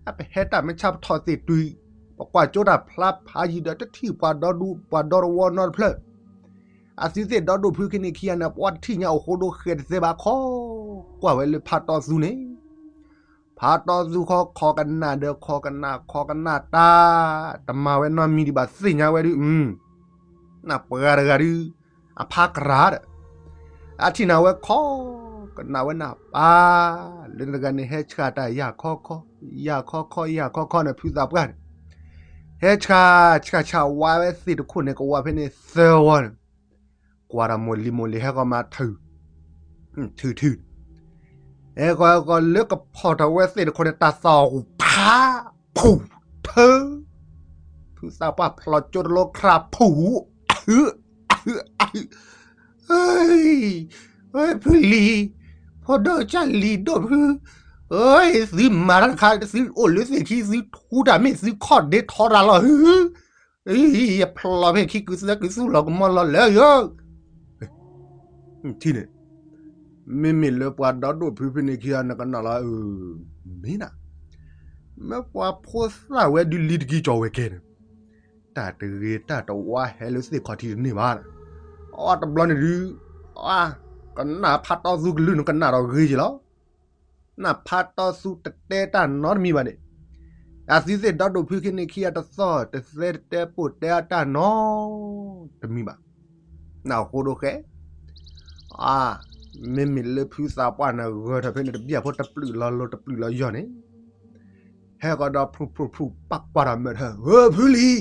အပဟဲတၢ်မ့ၢ်ဆါပထီၣ်သ့ၣ်တွံၢ်, ပကွၢ်ကၠိတၢ်ဖျါဖးယံၤဒီးတထံၣ်ပှၤဒီဒူ ပှၤဒီတဝီနီတဖျၢၣ်, အသုသ့ၣ်ဒီဒိၣ်ဖုခံန့ၣ်ခံဂၤန့ၣ် ပှၤတထံၣ်ညါအိၣ်ဃိဒိၣ်ဃဲတသဲဘၣ်ခီ, ကွၢ်ဝဲလၢဖါတီသူန့ၣ် ဖါတီသူဃီခီကနၣ်ဒီးခီကနၣ်ခီကနၣ်တၢ်, တမၤဝဲနီတမံၤဒံးဘၣ်သ့ၣ်ညါဝဲဒုး, နပှၤတဂၤဒုး, အဖါကရၢ်ဒီး, အထံၣ်နၤဝဲခီ, ကနၣ်ဝဲနၤပၢ်, လၢနတဂၤန့ၣ်ဟဲဆှၣ်တၢ်ယၢ်ခီခီ, ယၢ်ခီခီ ယၢ်ခီခီန့ၣ် ဖုသးပှၢ်န့ၣ်, ဟဲဆှၣ်ဆှၣ်ဆှၣ်ဝါဝဲသ့ၣ်တခိၣ်န့ၣ် ကဝီၤဖဲန့ၣ်သၢဝီန့ၣ် ကွၢ်ဒီးမိၢ်လံၤမိၢ်လံၤဟဲဃီၤမၤထုး, ထုးထုး, ဟဲဃီၤဟဲဃီၤလၢကဖီၣ်ထီၣ်ဝဲသ့ၣ်တခိၣ်န့ၣ် တၢ်သီၣ်ဖး, ဖူး, ထၢ, ဖုသးပှၢ်ဖျိးကၠိတလိခရၣ်ဖူး, အဟု, အဟု, အဟု, ဖုလံၤ, ဖိဒိၣ်ကၢ်လံၤဒိၣ်ဖု, သုမၤတၢ်တခါ သုအိၣ်လၢသ့ၣ်ခံ သုထူတၢ်မ့ၢ်သုခီၣ်ဒ့ထီတၢ်လီၤဟု, ယဖျိးဖဲခံကုသၢကုသူၣ်လီၤကမီလီၤလၢယၤ, ထံၣ်န့ၣ်, မ့မ့ၢ်လၢပှၤဒီဒိၣ်ဖုဖဲန့ၣ်ခံဂၤနကနၣ်လီၤ, မ့ၢ်နၤ, မ့ၢ်ပှၤဖိသၣ်ဝဲဒုးလံတကံၢ်ကၠီၤဝဲကဲန့ၣ်, တၢ်တဂ့ၤတၢ်တဝါဟဲလၢသ့ၣ်ခီၣ်ထံးတန့ၢ်ဘၣ်, အီတဘျီန့ၣ်ဒုး, ကနၣ်ဖါတီသူကလုၢ်နကနၣ်ဒီးဂ့ၤက့ၤလီၤ နဖါတီသူတတဲတၢ်နီတမံၤဘၣ်န့ၣ်, အသုသ့ၣ်ဒီဒိၣ်ဖုခံန့ၣ်ခံဂၤတသီၣ်တသဲတတဲပိာ်တဲအတၢ်နီတမံၤဘၣ်, နအိၣ်ဃိဒိၣ်ဃဲ, အါ, မ့မ့ၢ်လၢဖုသးပှၢ်န့ၣ်ဂၢၢ်ထီၣ်ဖဲန့ၣ်တဘျီဖိတပျုာ်လီၤလိၤတပျုာ်လီၤယီၤန့ၣ်, ဟဲကီးဒီးဖျူးဖျူးဖျူးပာ်ကွၢ်ဒီးမ့ၢ်ထၢၣ်, ဖုလံၤ,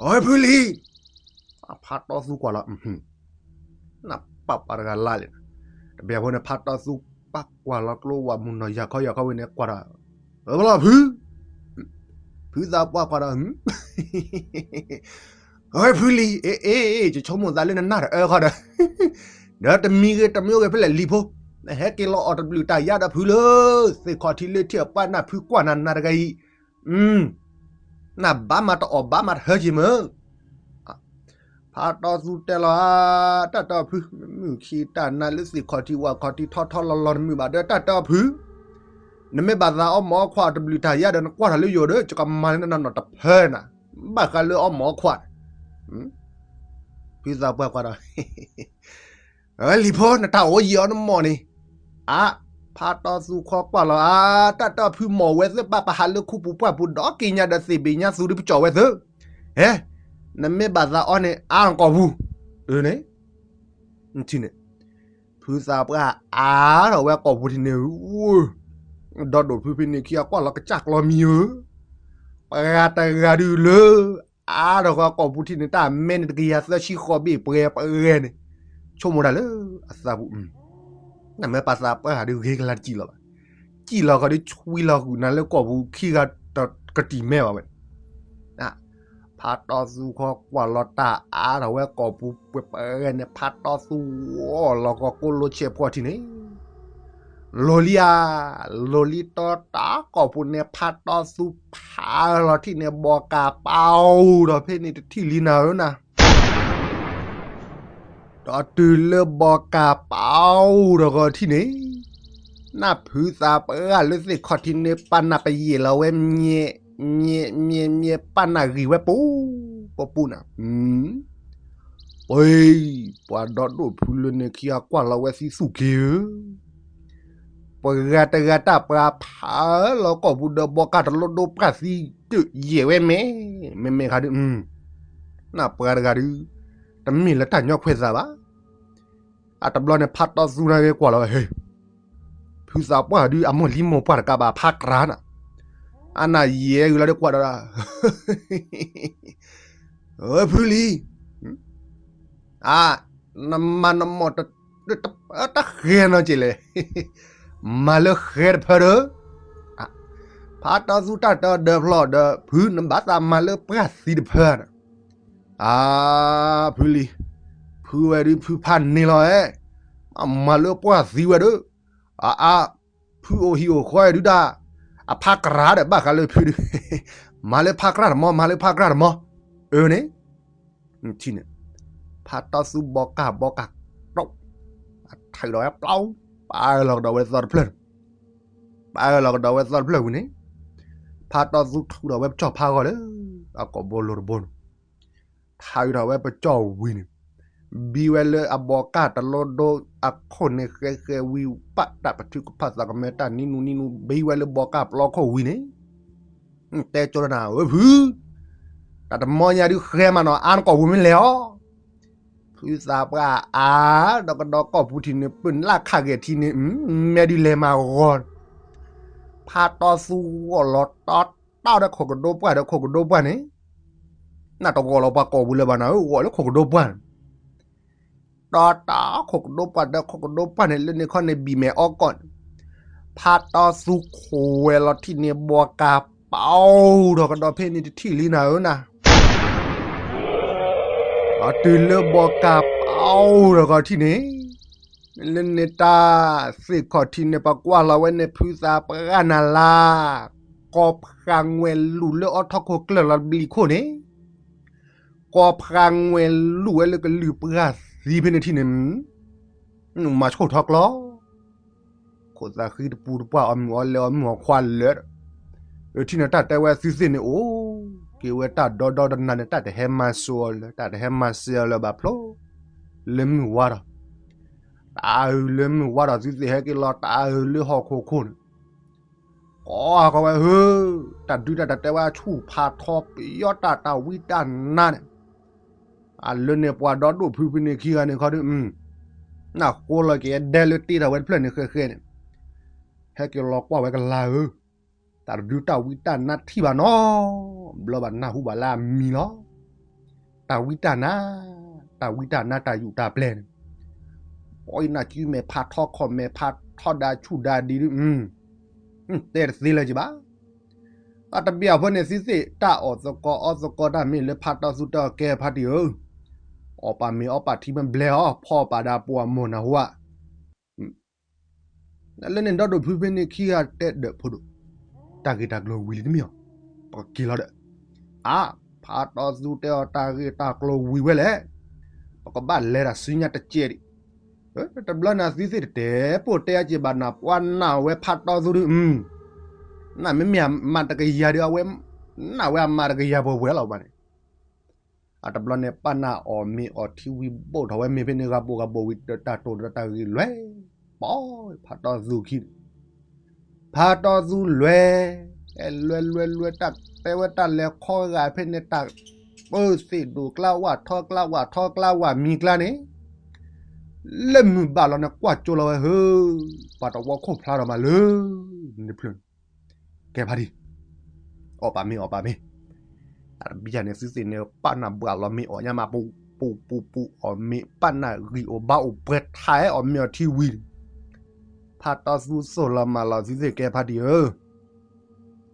အဖုလံၤ, ဖါတီသူကွၢ်လီၤ နပာ်ပှၤတဂၤလၢ်လဲၣ်, တဘျီဖိန့ၣ် ဖါတီသူပာ်ကွၢ်လီၤကျိဝဲမုၢ်နီၢ်ယၤခီယၤခီဝဲန့ၣ် ကွၢ်ဒီး, လီၤဖု, ဖုသးပှၢ်ကွၢ်ဒီး, အဖုလံၤ, အ့ အ့ ယဆိကမိၣ်သးလၢနနၢ်တအၢခီဒီး, ဒီးတမံၤဂ့ၤတမံၤဂ့ၤဖဲလဲၣ်လံၤဖိ, နဟဲက့ၤလီၤအီၣ်တဘျုးတၢ်ယါဒီးဖုလၢ, သ့ၣ်ခီၣ်ထံးလၢထံအပှၢ်နၢ်ဖုကွၢ်နၤနၤတဂၤအံၤ, နဘၣ်မၤတအီၣ်ဘၣ်မၤတဟၢက့ၤမ့ၢ် ဖါတီသူတဲလီၤဧါ, တၢ်တီဖု, မုၢ်ခံတၢ်နါလၢသ့ၣ်ခီၣ်ထံးဝၣ်ခီၣ်ထံးထီထီလီၤလီၤတမုာ်ဘၣ်ဒီး တၢ်တီဖု, နမ့ၢ်ဘၣ်သးအီၣ်မ့ၤအီၣ်ခွါအီၣ်တဘျုးတၢ်ယါဒီး နကွၢ်ထီၣ်လၢယိာ်ဒီး ယကမၤလၢနနီၢ်နီၢ်တဖၢနၤ, ဘၣ်ဃးလၢအီၣ်မ့ၤအီၣ်ခွါ, ဖုသးပှၢ်ကွၢ်ဒီး လံၤဖိ နတၢ်အိၣ်ယံာ်အီၤနမ့ၢ်န့ၣ်, အါ, ဖါတီသူခီကွၢ်လီၤဧါ, တၢ်တီဖုမ့ၢ်ဝဲသ့ၣ်ပာ်ပဟးလၢခူပူၤပှၢ်ပူၤ ဒီးက့ၤညါဒီးသ့ၣ်ဘ့ၣ်ညါသူဒုးပကၠီၣ်ဝဲသ့, ဟဲ, နမ့ၢ်ဘၣ်သးအီၣ်န့ၣ် အါနကိာ်ပူၤ, န့ၣ်, ထံၣ်န့ၣ်, ဖုသးပှၢ်အါထီၣ်ဝဲကိာ်ပူၤထံၣ်န့ၣ်, ဒီဒိၣ်ဖုဖဲန့ၣ်ခံဂၤကွၢ်လီၤကစၢ်ကျီမံၤဧၢ, ပှၤတဂၤဒုးလၢ အါထီၣ်ဃီကိာ်ပူၤထံၣ်န့ၣ် တၢ်မဲန့ၣ်တကယၤသၢဆံဃိးဘ့ၣ်ပှဲၤပှဲၤန့ၣ်, ဆိကမိၣ်တၢ်လၢအသးပူၤ, နမ့ၢ်ပာ်သးပှၢ်ဒုးဂ့ၤကလါတစံၣ်လီၤဘၣ်, စံၣ်လီၤဃီဒုးဆွံလီၤဃုာ်နၤလၢကိာ်ပူၤခံဂၤတကတံၢ်မဲဘၣ်ဝဲ, ဖါတီသူခီကွၢ်လီၤတၢ်အါထီၣ်ဝဲကိာ်ပူၤပှဲၤပှဲၤန့ၣ် ဖါတီသူအီၣ်လီၤဃီကိးလိဆဲးဖှီၣ်ထံၣ်န့ၣ် လိၤလံဧါ, လိၤလံတီတၢ်ကိာ်ပူၤန့ၣ် ဖါတီသူဖးလီၤထံၣ်န့ၣ် ဘီကၤပာ်အိၣ်ဒီးဖဲန့ၣ်တထံၣ်လံနၤဧၢနၤ, ဒီးတုၤလၢဘီကၤပာ်အိၣ်ဒီးဂီၤထံၣ်န့ၣ်, နဖုသးပှၢ်လၢသ့ၣ်ခီၣ်ထံးန့ၣ် ပာ်နၢ်ပယဲၢ်လီၤဝဲ မ့ၢ်, မ့ၢ်, မ့ၢ်, မ့ၢ်, ပာ်နၢ်ဂံၢ်ဝဲပူၤ, ပပူၤနၤ, ပှၤဒီဒိၣ်ဖုလၢန့ၣ်ခံဂၤကွၢ်လီၤဝဲသံသူၣ်က့ၤဧၢ, ပှၤဂၤတဂၤတၢ်ပှၤဖးလီၤကီၢ်ပူၤဒီးဘီကၢ်တလိဒိပှၢ်သံတယဲၢ်ဝဲမ့ၢ်, မ့မ့ၢ်ခါဒုး, နပှၤတဂၤဒုး, တမ့ၢ်လၢတၢ်ညီခွဲးသးဘၣ်. အတဘျီန့ၣ် ဖးတီသူနၤဂ့ၤကွၢ်လီၤဝဲ, ဟ့, ဖုသးပှၢ်ဒုးအမိၢ်လံမိၢ်ပှၢ်တကးဘၣ်ဖးကြၢးနၤ, အနၢ်ယဲၢ်ဂ့ၤလီၤဒုးကွၢ်ဒီး, ဖုလံၤ, အ, နမၤနမီၢ်တ, တဃဲနီၤက့လဲၣ်, မၤလၢဃဲတဖၢဒီး, ဖးတီသူတၢ်တဒၢဖျီဒီး ဖုနဘၣ်သးမၤလၢပှၢ်သံတဖၢဒီး, အါ, ဖုလံၤ, ဖုဝဲဒုးဖုဖးန့ၢ်လီၤဝဲ, မၤလၢပှၢ်သံဝဲဒီး, အါအါ, ဖုအိၣ်ဟံၣ်အိၣ်ဃီဒုးတၢ်, အဖးကြၢးဒီးဘၣ်ဃးလၢဖုဒုး, မၤလၢဖးကြၢးတမီၤ မၤလၢဖးကြၢးတမီၤ, အၢန့ၣ်, ထံၣ်န့ၣ်, ဖးတီသူဘီကၢ်ဘီကၢ်, တီ, အထုးဒီးဝဲပျီ, ပာ်လီၤကဒီးဝဲသီတဖျၢၣ်န့ၣ်, ပာ်လီၤကဒီးဝဲသီတဖျၢၣ်ဝံၤန့ၣ်, ဖးတီသူထုးဒီးဝဲပကၠီၣ်ဖးဂီၤလၢ, အကိာ်ဘိလိၤတဘိန့ၣ် ထုးဒီးဝဲပကၠီၣ်ဝံၤန့ၣ်, ဘံဝဲလၢအဘီကၢ်တလိဒိအခိၣ်န့ၣ်ဃဲဃဲဝံၤ ပာ်တၢ်ပထုကဖၣ်သးကမဲတၢ်နံနူနံနူ ဘံဝဲလၢဘီကၢ်ပျီခိၣ်ဝံၤန့ၣ်, တဲကၠီနၤဧၢဖု, တၢ်တမီညါဒုးဃဲမးနီၤ အါနကိာ်ပူၤမ့ၢ်လဲၤအီၤ, ဖုသးပှၢ်အါ, ဒီးကဒီးကီၢ်ပူၤထံးန့ၣ် ပၢၢ်နလၢခးဂဲၤထံန့ၣ်, မဲဒုးလဲၤမးဂီၤ ဖးတီသူဂီၢ်လီၤတီတီဒီးခိၣ်ကဒိပှၢ်ဒီးခိၣ်ကဒိပှၢ်န့ၣ်, နတဂီၢ်လီၤပှၤကိာ်ပူၤလၢၤဘၣ်နၤဧၢ ဂီၢ်လၢခိၣ်ကဒိပှၢ်န့ၣ်, တီတီခိၣ်ကဒိပှၢ်ဒီးခိၣ်ကဒိပှၢ်န့ၣ် လၢန့ၣ်ခီန့ၣ်ဘံၣ်မဲာ်အီကီၢ်န့ၣ်, ဖးတီသူခိၣ်ဝဲလီၤထံၣ်န့ၣ် ဘီကၢ်ပာ်အိၣ်ဒီးကဒီးဖဲန့ၣ်တထံၣ်လံနၤဧၢနၤ အတုၤလၢဘီကၢ်ပာ်အိၣ်ဒီးကီၢ်ထံၣ်န့ၣ်, လၢန့ၣ်တၢ်သ့ၣ်ခီၣ်ထံးန့ၣ် ပကွၢ်လီၤဝဲန့ၣ်ဖုသးပှၢ်နၤလၢ်, ကီၢ်ဖးငွဲၢ်လူၤလၢအီထီခိၣ်ကျၢၢ်လီၤဘျံးခိၣ်န့ၣ်, ကီၢ်ဖးငွဲၢ်လူၤဝဲလၢကလုာ်ပှၢ်သံဖဲန့ၣ်ထံၣ်န့ၣ် မၤဆူၣ်ထီၣ်ကျီ, ခိၣ်သးဃံတပူၤတပှၢ်အီၣ်မုၢ်အီလဲအီၣ်မုၢ်အီခွါလၢာ်, အထံၣ်န့ၣ်တၢ်တဲဝဲသုသ့ၣ်န့ၣ် အိၣ်က့ၤဝဲတၢ်ဒီဒီတနၤန့ၣ် တၢ်တဟဲမၤစၢၤအီၤလၢၤ တၢ်တဟဲမၤစၢၤအီၤလၢၤဘၣ်ဖျိ, လၢမုၢ်ဝါဒီး, တၢ်အုးလၢမုၢ်ဝါဒီး သုသ့ၣ်ဟဲက့ၤလီၤတၢ်အုးလၢဟီၣ်ခိၣ်ခိၣ်န့ၣ်, ကီကီဝဲဧၢ, တၢ်ဒုးတၢ်တၢ်တဲဝဲဆူၣ်ဖးထီပယီၤတၢ်တၢ်ဝံတၢ်နါန့ၣ်, အလၢန့ၣ်ပှၤဒီဒိၣ်ဖုဖဲန့ၣ်ခံဂၤန့ၣ်ခီဒုး, နၢ်ဃိလီၤက့ၤဒဲလၢတ့ထီၣ်ဝဲတဖျၢၣ်န့ၣ်ဃဲဃဲန့ၣ်, ဟဲက့ၤလီၤကွၢ်ဝဲကလါဧၢ, တၢ်တဒုးတၢ်ဝံတၢ်နါထံၣ်ဘၣ်နီၤ, ဘျီဘၣ်နၢ်ဟူဘၣ်လၢအမံၤလီၤ. တၢ်ဝံတၢ်နါ, တၢ်ဝံတၢ်နါတၢ်ယူးတၢ်ပျဲၢ်န့ၣ်, ပှၤအံၤနၢ်ကံမဲာ်ဖးထီခီၣ်မဲာ်ဖးထီဒၣ်ဆူၣ်ဒၣ်ဒံးဒုး, တဲတသ့လၢၤက့ၤဘၣ်. အတဘၣ်အဖၢန့ၣ် သုသ့ၣ်တၢ်အီၣ်သကိးအီသကိးတၢ်မ့ၢ်လၢဖးတီသူတဲအီၤကဲဖါတံၢ်ဧၢ, အီၣ်ပာ်မ့ၤအီပာ်ထံမ့ၢ်ဘျဲအီၤ ဖီအီၣ်ပာ်ဒီးအပူၤအမိၢ်နၢ်ဟူဧါ လၢန့ၣ်ဒီဒိၣ်ဖုဖဲန့ၣ်ခံဂၤတဲဒီးဖိဒိၣ်, တၢ်ဂ့ၢ်တၢ်ကျိၤဝံၤလံတမ့ၢ်အီၤ, ပကက့ၤလီၤဒီး, အါ, ဖးတီသူတဲအီၤတၢ်ဂ့ၢ်တၢ်ကျိၤဝံၤဝဲလဲၣ်, ပကဘၣ်လဲၤတၢ်ဆူညါတကဲးဒံး, တဘျီန့ၣ်သုသ့ၣ်တတဲပိာ်တဲအက့ၤဘၣ်နၤ ပှၤနာ်ဝဲဖးတီသူဒုး, နမ့မ့ၢ်အမၤတကယၤဒုး အဝဲ, နာ်ဝဲအမၤတကယၤပှဲၤပှဲၤလီၤဘၣ်န့ၣ် အတဘျီန့ၣ် ပာ်နၢ်အီၣ်မ့ၤအီထံဝံၤဘိၣ်ထီၣ်ဝဲမ့ၤဖဲန့ၣ် ဂၤဘိၣ်ဂၤဘိၣ်ဝံၤဒီးတၢ်တိၢ်ဒီးတၢ်ဂ့ၢ်လွဲၢ်, ပီ, ဖးတီသူခံ, ဖးတီသူလွဲၢ်, အဲ လွဲၢ်လွဲၢ်လွဲၢ် တၢ်တဲဝဲတၢ်လဲၤခီဂာ်ဖဲန့ၣ် တၢ်ပၢသ့ၣ်ဒိၣ်ကျါဝၣ်ထီကျါဝၣ်ထီကျါဝၣ်မံၤကျါန့ၣ်, လၢမုၢ်ဘၣ်လီၤန့ၣ် ကွၢ်ကၠိလီၤဝဲဧၢ, ပှၤတဝီခိၣ်ဖျါထီၣ်မးလၢ, န့ၣ်ဖျၢၣ် ကဲဖါတံၢ်, အီၣ်ပာ်မ့ၤအီၣ်ပာ်မ့ၤ, အတဘၣ်န့ၣ်သုသ့ၣ်န့ၣ် ပာ်နၢ်ဘှးလီၤမ့ၤအီၣ်ညါမး ပူၤပူၤပူၤပူၤ အီၣ်မ့ၤ ပာ်နၢ်ဂံၢ်အိၣ်ဘါအိၣ်ပှဲၤထါအဲ အီၣ်မ့ၤအီထံဝံၤ, ဖးတီသူသိၣ်လီၤမးလီၤသုသ့ၣ်ကဲဖါတံၢ်ဧၢ,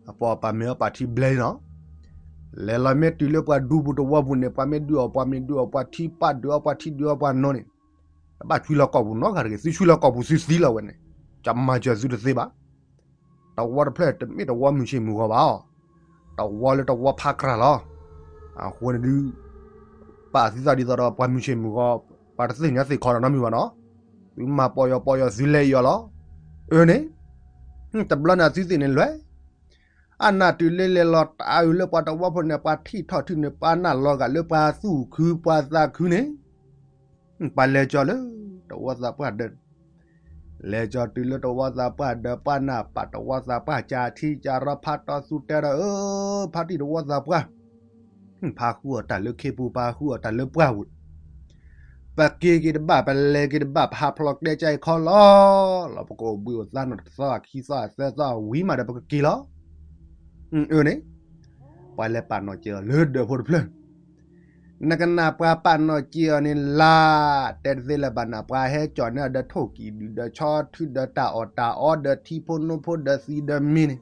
အပီၢ်အီၣ်ပာ်မ့ၤအီၣ်ပာ်ထံဘျဲလီၤ, လဲၤလီၤမ့ၢ်တုၤလၢပှၤဒူပူၤတဝီပူၤန့ၣ် ပှၤမ့ၢ်ဒုးအီၣ်ပှၤမ့ၢ်ဒုးအီၣ်ပှၤထံ ပာ်ဒုးအီၣ်ပှၤထံဒုးအီၣ်ပှၤနိန့ၣ်, တဘၣ်ဆွံလီၤကီၢ်ပူၤနီတဂၤတဂ့ၤ သုဆွံလီၤကီၢ်ပူၤသုသံလီၤဝဲန့ၣ်, ကမၤစၢၤသုတသ့ဘၣ် တဝီတဖျၢၣ်တမ့ၢ်တဝီမုၢ်ဆ့ၣ်မုၢ်ဂီၤဘၣ်အီၤ, တဝီလၢတဝီဖးကြၢ်လီၤ, အဃိန့ၣ်ဒုး, ပာ်သုသးဒ်သိးဒီးပှၤမုၢ်ဆ့ၣ်မုၢ်ဂီၤ, ပှၤတသ့ၣ်ညါသ့ၣ်ခီဒီးနီတမံၤဘၣ်နီၤ, သုမၤပီၢ်ယီၤပီၢ်ယီၤသုလဲၤယီၤလီၤ, အၢန့ၣ်, တဘျီန့ၣ်သုသ့ၣ်န့ၣ်လွဲၢ်, အနၢ်တုၤလၢလဲၤလီၤတၢ်အုးလၢပှၤတဝီဖိန့ၣ် ပှၤထံၣ်ထီၣ်ထံၣ်န့ၣ် ပှၤနၢ်လီၤဂာ်လၢပှၤသူၣ်ခုပှၤသးခုန့ၣ်, ပှၤလဲၤကၠီလၢ, တဝီသးပှၢ်ဒၢး လဲၤကၠီၤတုၤလၢတဝီသးပှၢ်ဒီးပှၢ်နၢ်ပာ်တဝီသးပှၢ် ကထံကရီ ဖးတီသူတဲဒီး အၢ ဖါတံၢ်တဝီသးပှၢ်, ဖါဃုအီၣ်တၢ်လၢခ့ပူၤ ဖါဃုအီၣ်တၢ်လၢပှၢ်ဝံၤ ပက့ၤက့ၤတဘၣ် ပလဲၤက့ၤတဘၣ် ပဟးဖျိးကျဲကၠၢ်အံၤခီလီၤလီၤ ပကအိၣ်ဘှံးအိၣ်သါနီၢ်တသီအခံသီအသၢသီအဝံၤမးဒီးပကက့ၤလီၤ. အၢန့ၣ် ပှၤလဲၤပာ်နီၣ်စ့ၢ်အီၤလၢဒၢးဖိတဖျၢၣ် နကနၣ်ပှၤပာ်နီၣ်စ့ၢ်အီၤန့ၣ်လၢ တဲတသ့လၢၤဘၣ်နၤ ပှၤဟဲကၠီၣ်န့ၢ်အီၤဒီးထိၣ်ကံၣ်ဒုၣ်ဒီးဆီထုဒီးတၢ်အီၣ်တၢ်အီဒီးထံဖိနိဖိဒီးသံဒီးမ့ၢ်န့ၣ်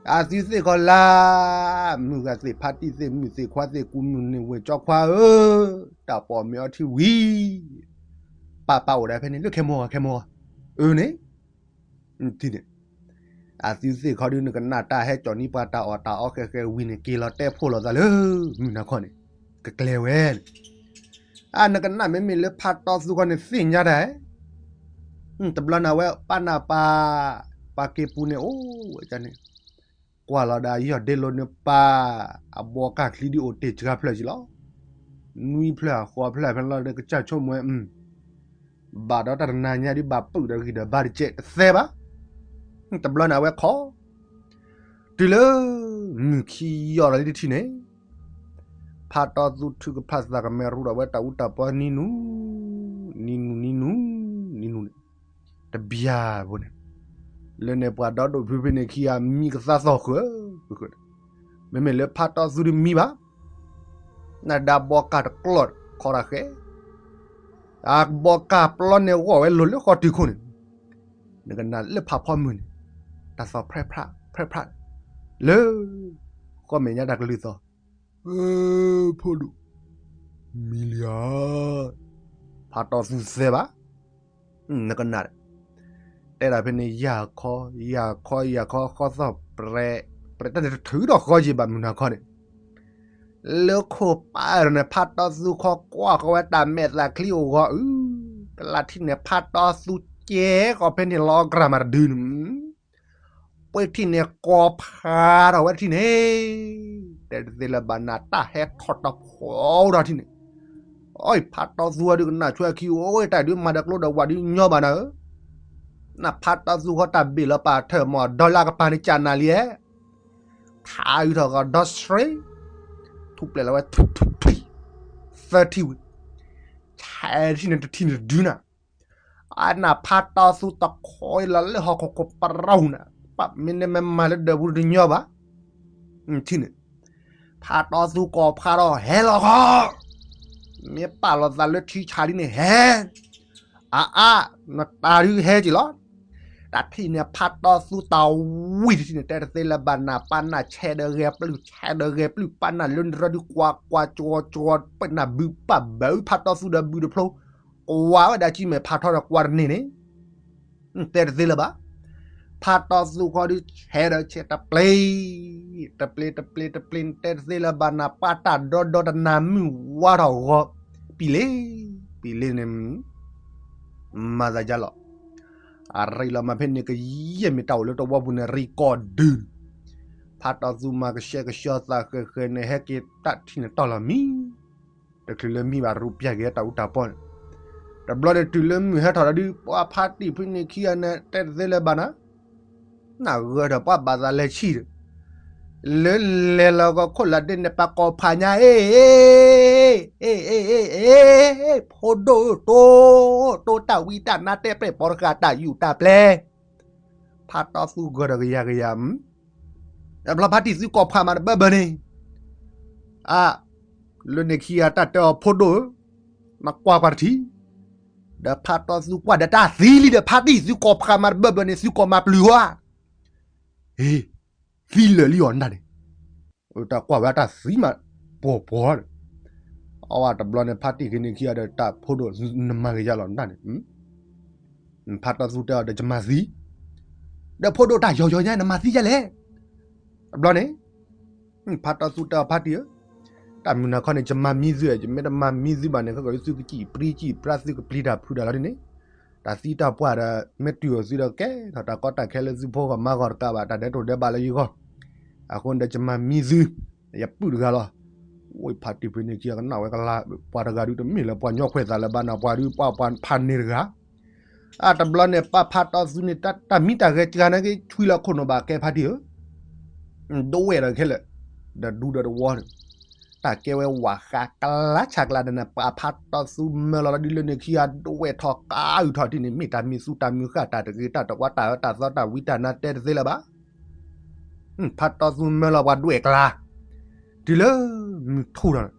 အသုသ့ၣ်ခီလၢ မုၢ်ဂၤသ့ၣ်ဖါတံၢ်သ့ၣ်မုၢ်သ့ၣ်ခွါသ့ၣ် ကူမုၢ်နံၤဝ့ၢ်ကၠီခွါဧၢ, တၢ်ပိာ်မ့ၢ်အီထံဝံၤ ပၢ်ပၢ်အိၣ်ဒၣ်ဖဲန့ၣ် လၢခဲမီဂၤခဲမီဂၤ အၢန့ၣ် ထံၣ်န့ၣ် အသုသ့ၣ်ခီဒု နကနၣ်တၢ်ဟဲကၠီၣ်န့ၢ်ပှၤတၢ်အီၣ်တၢ်အီဃဲးဃဲးဝံၤန့ၣ် က့ၤလီၤတဲဖှိၣ်လိာ်သးလၢ မုၢ်နၤခီန့ၣ် ကကျဲၤဝဲန့ၣ် အနကနၣ်မ့မ့ၢ်လၢဖါတီသူခီန့ၣ် သ့ၣ်ညါတၢ် တဘျီန့ၣ်ဝဲ ပၢ်နၢ်ပၢ် ပှၤက့ၤပူၤန့ၣ် အိၣ်ဝဲန့ၣ် ကွၢ်လီၤဒၣ်ယီၢ်ဒ့လိာ်န့ၣ်ပၢ် အဘီကၢ်ချံဒုအိၣ်တ့ၢ်စှၤဖျၢၣ်က့ၤလီၤ. နွံဖျၢၣ်ဃိးဖျၢၣ်ဖဲလီၤဒီးကစၢ်ဆိကမိၣ်ဝဲ ဘၣ်ဒီးတၢ်တနၤညါဒုဘၣ်ပုၢ်ဒီးဂံၢ်ဒီးဘါတကဲးတသဲဘၣ်. တဘျီန့ၣ်အဝဲခီ တုၤလၢ မုၢ်ခံယီၢ်ဒီးလံတထံၣ်န့ၣ် ဖါတီသူထုကဖၣ်သးကမဲရူဒီးဝဲတၢ်အူတၢ်ပီနံၤနူၤ နံၤနူၤ နံၤနူၤ နံၤနူၤန့ၣ် တဘျီဘိန့ၣ် လၢန့ၣ်ပှၤဒီဒိၣ်ဖုဖဲန့ၣ်ခံဂၤမံကသါသီၣ်ဃၢၤဃၢၤန့ၣ် မ့မ့ၢ်လၢဖါတီသူတမံဘၣ် နဒၣ်ဘီကၢ်တကျီၢ်ခီတၢ်ဃဲ အဘီကၢ်ပျီန့ၣ်ဂီၢ်ဝဲလိၤလၢဃီတုၤခိၣ်န့ၣ် နကနၣ်လၢဖးဖီမုၢ်န့ၣ် တၢ်သီၣ်ဖြဲဖြး ဖြဲဖြး လၢ ဃီမဲာ်ညါတၢ်ကလုၢ်သီၣ် ဖိဒိၣ် မံလံဧါ ဖါတီသူသဲဘၣ် နကနၣ် တဲဒၣ်ဖဲန့ၣ် ယၢ်ခီ ယၢ်ခီ ယၢ်ခီ ဃီသီၣ်ပြဲး ပြဲးတၢ်န့ၣ်တထုးဒီးဃီယံၤဘၣ်မုၢ်နၤခီန့ၣ် လၢခိၣ်ပၢ်န့ၣ် ဖါတီသူခီကွၢ်ဃီဝဲတၢ်မဲာ်သးချံအိၣ်ဂီၤအု ကလၢ်ထံၣ်န့ၣ် ဖါတီသူကဲဃီဖဲန့ၣ်လီၤ အကြၢးမးတဒုန့ၣ် ပှဲၤထံၣ်န့ၣ် ကိးဖးထီၣ်ဝဲတထံၣ်န့ၣ် တဲတသ့လၢၤဘၣ်နၤ တၢ်ဟဲထီၣ်တဖှီၣ်ဒီးထံၣ်န့ၣ် အီၣ်ဖါတီသူဝဲဒုကနၣ်ဆွဲခံ အိၣ်တၢ်ဒုးမၤဒီးကျိဒီးဝးဒုးညီဘၣ်နၤဧၢ နဖါတီသူဃီတၢ်ဘ့ၣ်လီၤပာ်ထၢၣ်မီၢ်ဒီလၢကပၤန့ၣ်ကၢ်နၤလံဧါ ထါအုးထီၣ်ဂီၤဒီဆှ့ ထူပျဲၢ်လီၤဝဲ ထူထူထူ သၢထံၣ်ဝံၤ ဆဲးထံၣ်န့ၣ်တထံၣ်န့ၣ်တဒုနၤ အနဖါတီသူတခီလီၤလၢဟီၣ်ခိၣ်ခိၣ်ပရူၢ်နၤ ပမ့ၢ်နမ့ၢ်မၤလၢဒၢးပူၤတညီဘၣ် ထံၣ်န့ၣ် ဖါတီသူကိးဖးထီၣ်ဟဲလီၤဃီ မ့ၢ်ပာ်လီၤသးလၢထံဆးလံန့ၣ်ဟဲ အါအါ နတၢ်ဒုးဟဲက့ၤလီၤ တၢ်ထံၣ်န့ၣ် ဖါတီသူတၢ်ဝံၣ်တထံၣ်န့ၣ် တဲတသ့လၢၤဘၣ်နၤ ပၢ်နၢ်ဆဲးဒီးဂဲၤပျုၢ် ဆဲးဒီးဂဲၤပျုၢ် ပၢ်နၢ်လၢနရၢဒုးကွၢ်ကွၢ်ကၠီကၠီ ပနၢ်ဘုးပၢ်ဘၢဖါတီသူဒီးဘုးတဖျိ ကွၢ်ဝဲဒၣ်ကံမဲာ်ဖးထီဒီးကွၢ်တန့ၢ်န့ၣ် တဲတသ့လၢၤဘၣ် ဖါတီသူဃီဒုးဆဲးဒီးဆဲးတပျ့ၤ တပျ့ၤတပျ့ၤတပျ့ၤ တဲတသ့လၢၤဘၣ်နၤ ပှၤတၢ်ဒီဒီတနၤမုၢ်ဝါထီၣ်ဂီၤ ပံလ့ ပံလ့န့ၣ် မၤသးယါလီၤ အရ့လီၤမးဖဲန့ၣ်ကယဲၢ်မ့ၢ်တၢ်အိၣ်လၢတဝီပူၤန့ၣ် ရံၣ်ကီၢ်ဒုး ဖါတီသူမၤကဆှဲကဆှီသးဃဲးဃဲးန့ၣ် ဟဲက့ၤတၢ်ထံၣ်န့ၣ်တီၢ်လီၤမံ တချုးလၢမံဘၣ်ရူးပျၢ်က့ၤတၢ်အူတၢ်ပီန့ၣ် တဘျီန့ၣ်တုၤလၢမုၢ်ဟဲထီၣ်ဒီးဒုး ပှၤဖါတံၢ်ဖုန့ၢ်ခံဂၤန့ၣ် တဲတသ့လၢၤဘၣ်နၤ နဂၢၢ်ဒီးပှၤဘၣ်သးလဲၤဆံၣ်ဒီး လၢလဲၤလီၤကီၢ်ခိၣ်လၢဒ့န့ၣ် ပှၤကိးဖးညါ အ့ အ့ အ့ အ့ အ့ အ့ ဖိဒိၣ်ဧၢ တိ တိတၢ်ဝံတၢ်နါတဲပြဲၣ်ပိာ်တဃာ်တၢ်ယူၢ်တၢ်ပျဲ ဖါတီသူဂၢၢ်ဒီးကယၤကယၤ အဘျီဖါတံၢ်သုကိးဖးမးတဘၢဘၢန့ၣ် အ လၢန့ၣ်ခံဂၤတၢ်တဲအီၤဖိဒိၣ်ဧၢ နကွၢ်ကွၢ်တထံၣ် ဒီးဖါတီသူကွၢ်ဒီးတၢ်သံလံဒီး ဖါတံၢ်သုကိးဖးမးတဘၢဘၢန့ၣ် သုကိးမၤပျုၤဝဲ ဟ့ သံလၢာ်လံအီၤနၢ်န့ၣ် တၢ်ကွၢ်ဝဲတၢ်သံမး ပှီၤပှီၤန့ၣ် အဝဲတဘျီန့ၣ် ဖါတံၢ်က့ၤန့ၢ်ခံဂၤဒီး တၢ်ဖိဒိၣ်နမၤကယၤလီၤနၢ်န့ၣ် ဖါတီသူတဲအီၤဒီးယမၤသံ ဒီးဖိဒိၣ်တၢ်ယီၤယီၤညါ နမၤသံယဲလဲၣ် တဘျီန့ၣ် ဖါတီသူတဲအီၤဖါတံၢ်ဧၢ တၢ်မုၢ်နၤခီန့ၣ် ယမၤမံသု ယမ့ၢ်တမၤမံသုဘၣ်န့ၣ် ခဲကီးသုကစံၣ်ပြံစံၣ်ပြါ သုကပျံၤတၢ်ဖုးတၢ်လီၤဒ်န့ၣ် တၢ်သံတၢ်ပှၢ်ဒီး မ့ၢ်တုၤအီၤသုဒီးကဲထီၣ်တၢ်ကီတၢ်ခဲလၢသုဖိဂီၢ်မါဂီၢ်တကးဘၣ် တၢ်ဒဲးတိၢ်ဒဲးဘးလၢယဂီၢ် အဃိန့ၣ်ဒီးယမၤမံသု ယပုၢ်တဂၤလီၤ ဝဲဖါတံၢ်ဖဲန့ၣ်ခံဂၤကနၣ်ဝဲကလါ ပှၤတဂၤဒုးတမ့ၢ်လၢပှၤညီခွဲးသးလၢဘၣ်နၤ ပှၤဒုးပှၤပှၤဖးန့ၢ်တဂၤ အတဘျီန့ၣ် ပၢ်ဖးတီသူန့ၣ် တၢ်မံတၢ်ဂဲၤစှၤန့ၣ်က့ ဆွံလီၤခိၣ်နူာ်ဘၣ်ကဲဖါတံၢ်ဧၢ, ဒိးဝဲၢ်ဒီးခဲလၢာ်, ဒီးဒူဒီးတဝီန့ၣ်, တၢ်ကဲဝဲဝးဃးကလါဆးကျါဒီးန့ၣ် ပၢ်ဖးတီသူမၢလီၤလီၤဒ်လၢန့ၣ်ခံဂၤ ဒိးဝဲၢ်ထီၣ်ကအုၣ်ထီၣ်ထံၣ်န့ၣ် မ့ၢ်တၢ်မံသူတၢ်မံဃၣ် တၢ်တဂ့ၤတၢ်တဝါ တၢ်အၢတၢ်သီတၢ်ဝံတၢ်နါတဲတသ့လၢၤဘၣ်. ဖးတီသူမၢလီၤပှၤဒွဲၣ်ကျါ, တုၤလၢမုၢ်ထူၣ်ဒီး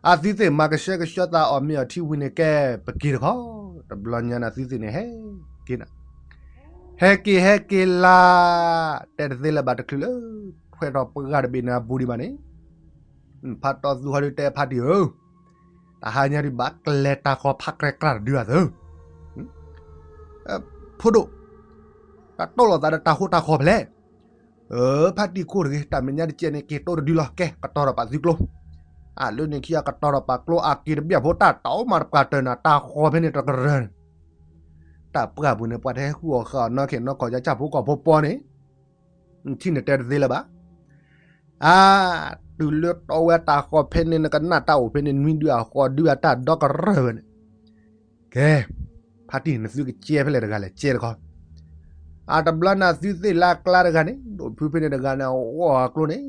အသုသ့ၣ်မၤကဆှဲကဆှီသးအီၣ်မ့ၤအီထံဝံၤန့ၣ် ကဲပက့ၤတခီ, တဘျီညါန့ၣ်သုသ့ၣ်န့ၣ် ဟဲက့ၤနၤ, ဟဲက့ၤဟဲက့ၤလၢ, တဲတသ့လၢၤဘၣ်တချုးလၢ ထွဲထီၣ်ပှၢ်တဘ့ၣ်န့ၣ်အပူၤဒံးဘၣ်န့ၣ်, ဖးတီသူဟီဒုတဲဖါတံၢ်ဧၢ, တဟါညါဒံးဘၣ်ကျဲတၢ်ဃီဖးကြဲကြၢ်တဒုအသၢ ဖိဒိၣ်, တၢ်တိၢ်လိာ်သးဒီးတၢ်ဃိတၢ်ဃီဖဲလဲၣ်. အၢ ဖါတံၢ်ခိၣ်တဂ့ၤ တၢ်မဲာ်ညါတကဲန့ၣ် က့ၤတိၢ်တဒုလီၤ ကဲ ကတီၤထီၣ်ပာ်သုကျိ, အလၢန့ၣ်ခံဂၤကတီၤထီၣ်ပာ်ကျိအက့ၤတဘျီဖိတၢ်တအိၣ်မးတပှၢ်တၢၢ်နၤ တၢ်ဃီဖဲန့ၣ်တကရၢန့ၣ်, တၢ်ပှၢ်ပူၤန့ၣ် ပှၤတဟဲဃုအီၣ်ဃာ်အီၤနီၢ်ခဲနီၢ်ခီၣ် ယါဆၣ်ဖိကီၢ်ဖိပီန့ၣ်, ထံၣ်န့ၣ်တဲတသ့လၢၤဘၣ်. အါ, တုၤလၢတီဝဲတၢ်ဃီဖဲန့ၣ် နကနၣ်တၢ်အိၣ်ဖဲန့ၣ် နွံဒုအဃီဒုအတၢ်ဒီကရၢဝဲန့ၣ်, ကဲ, ဖါတံၢ်နသုကကဲဖဲလဲၣ်တဂၤလဲၣ် ကဲတခီ, အတဘျီန့ၣ်သုသ့ၣ်လၢအကျါတဂၤန့ၣ် ဒိၣ်ဖုဖဲန့ၣ်တဂၤန့ၣ် အဂီၢ်အကျိန့ၣ်,